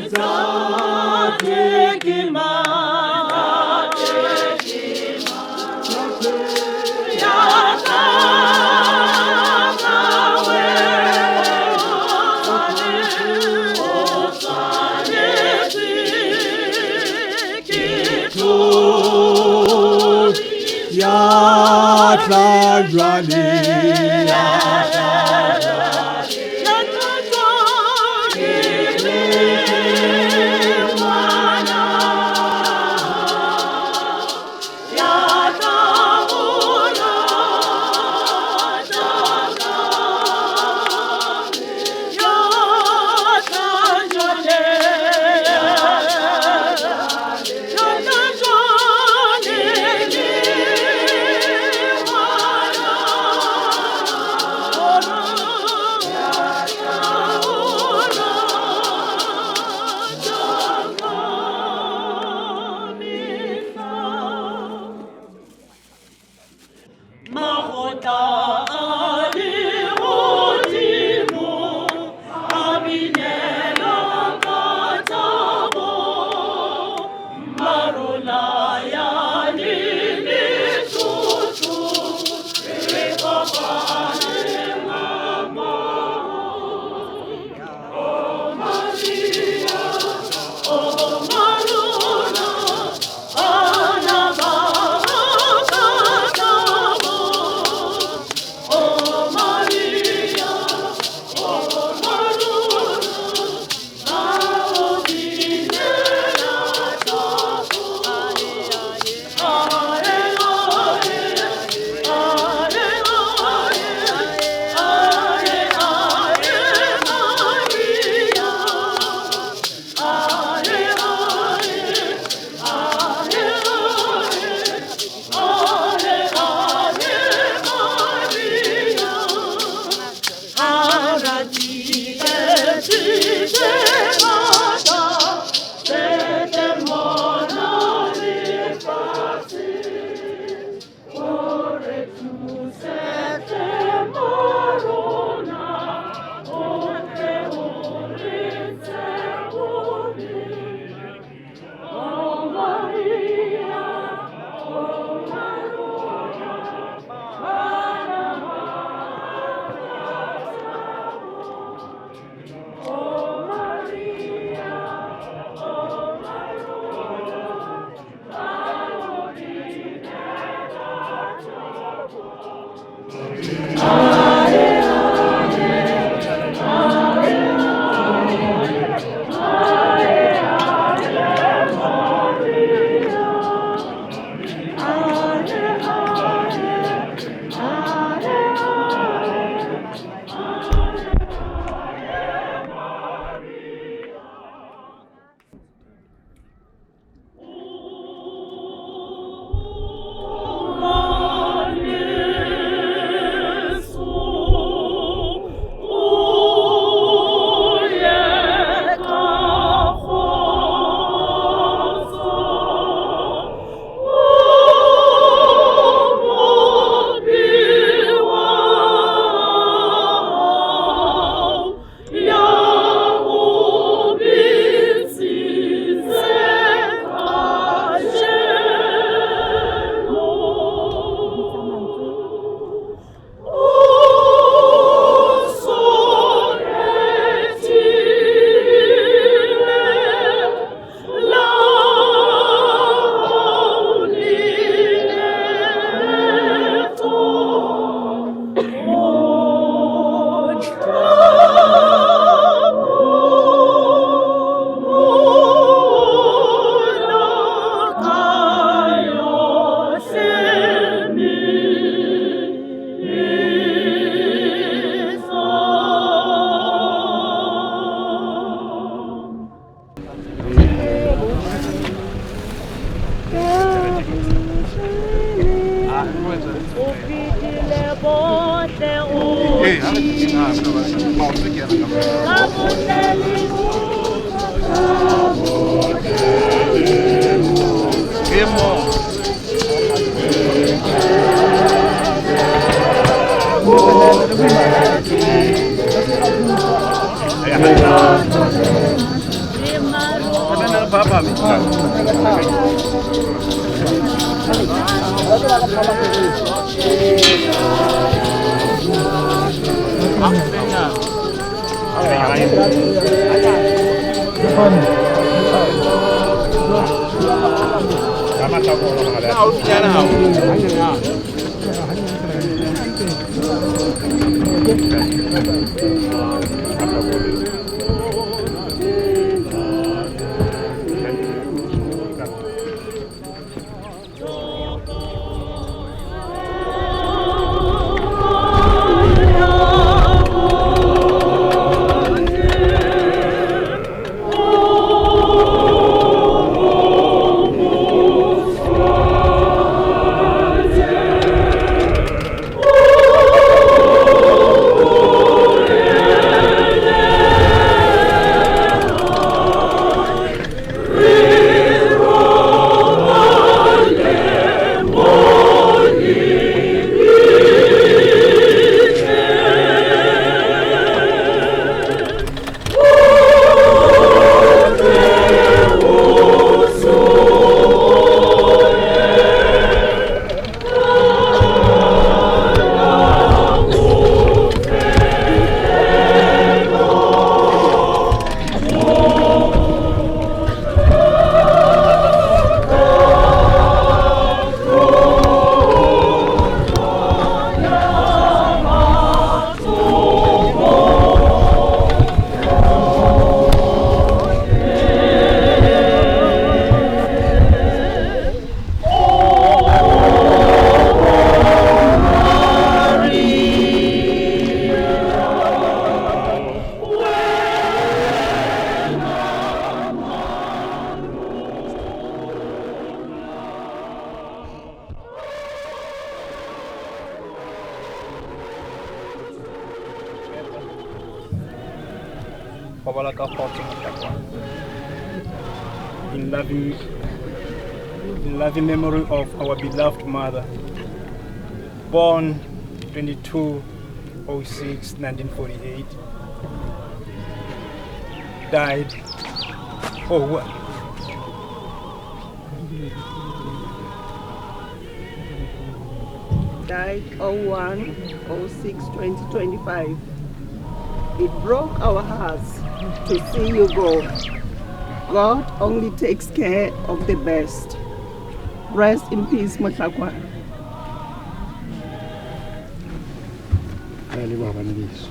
S19: ntate ke mang, ntate ke mang, ya ka ka wena o tshwanetse ke ya tla jwale, ya tla
S20: In loving memory of our beloved mother, born 22/06/1948, died 01.
S13: Died 01/06/2025. It broke our hearts to see you go. God only takes care of the best. Rest in peace, Mohlakwana.
S21: Re a leboha bana beso.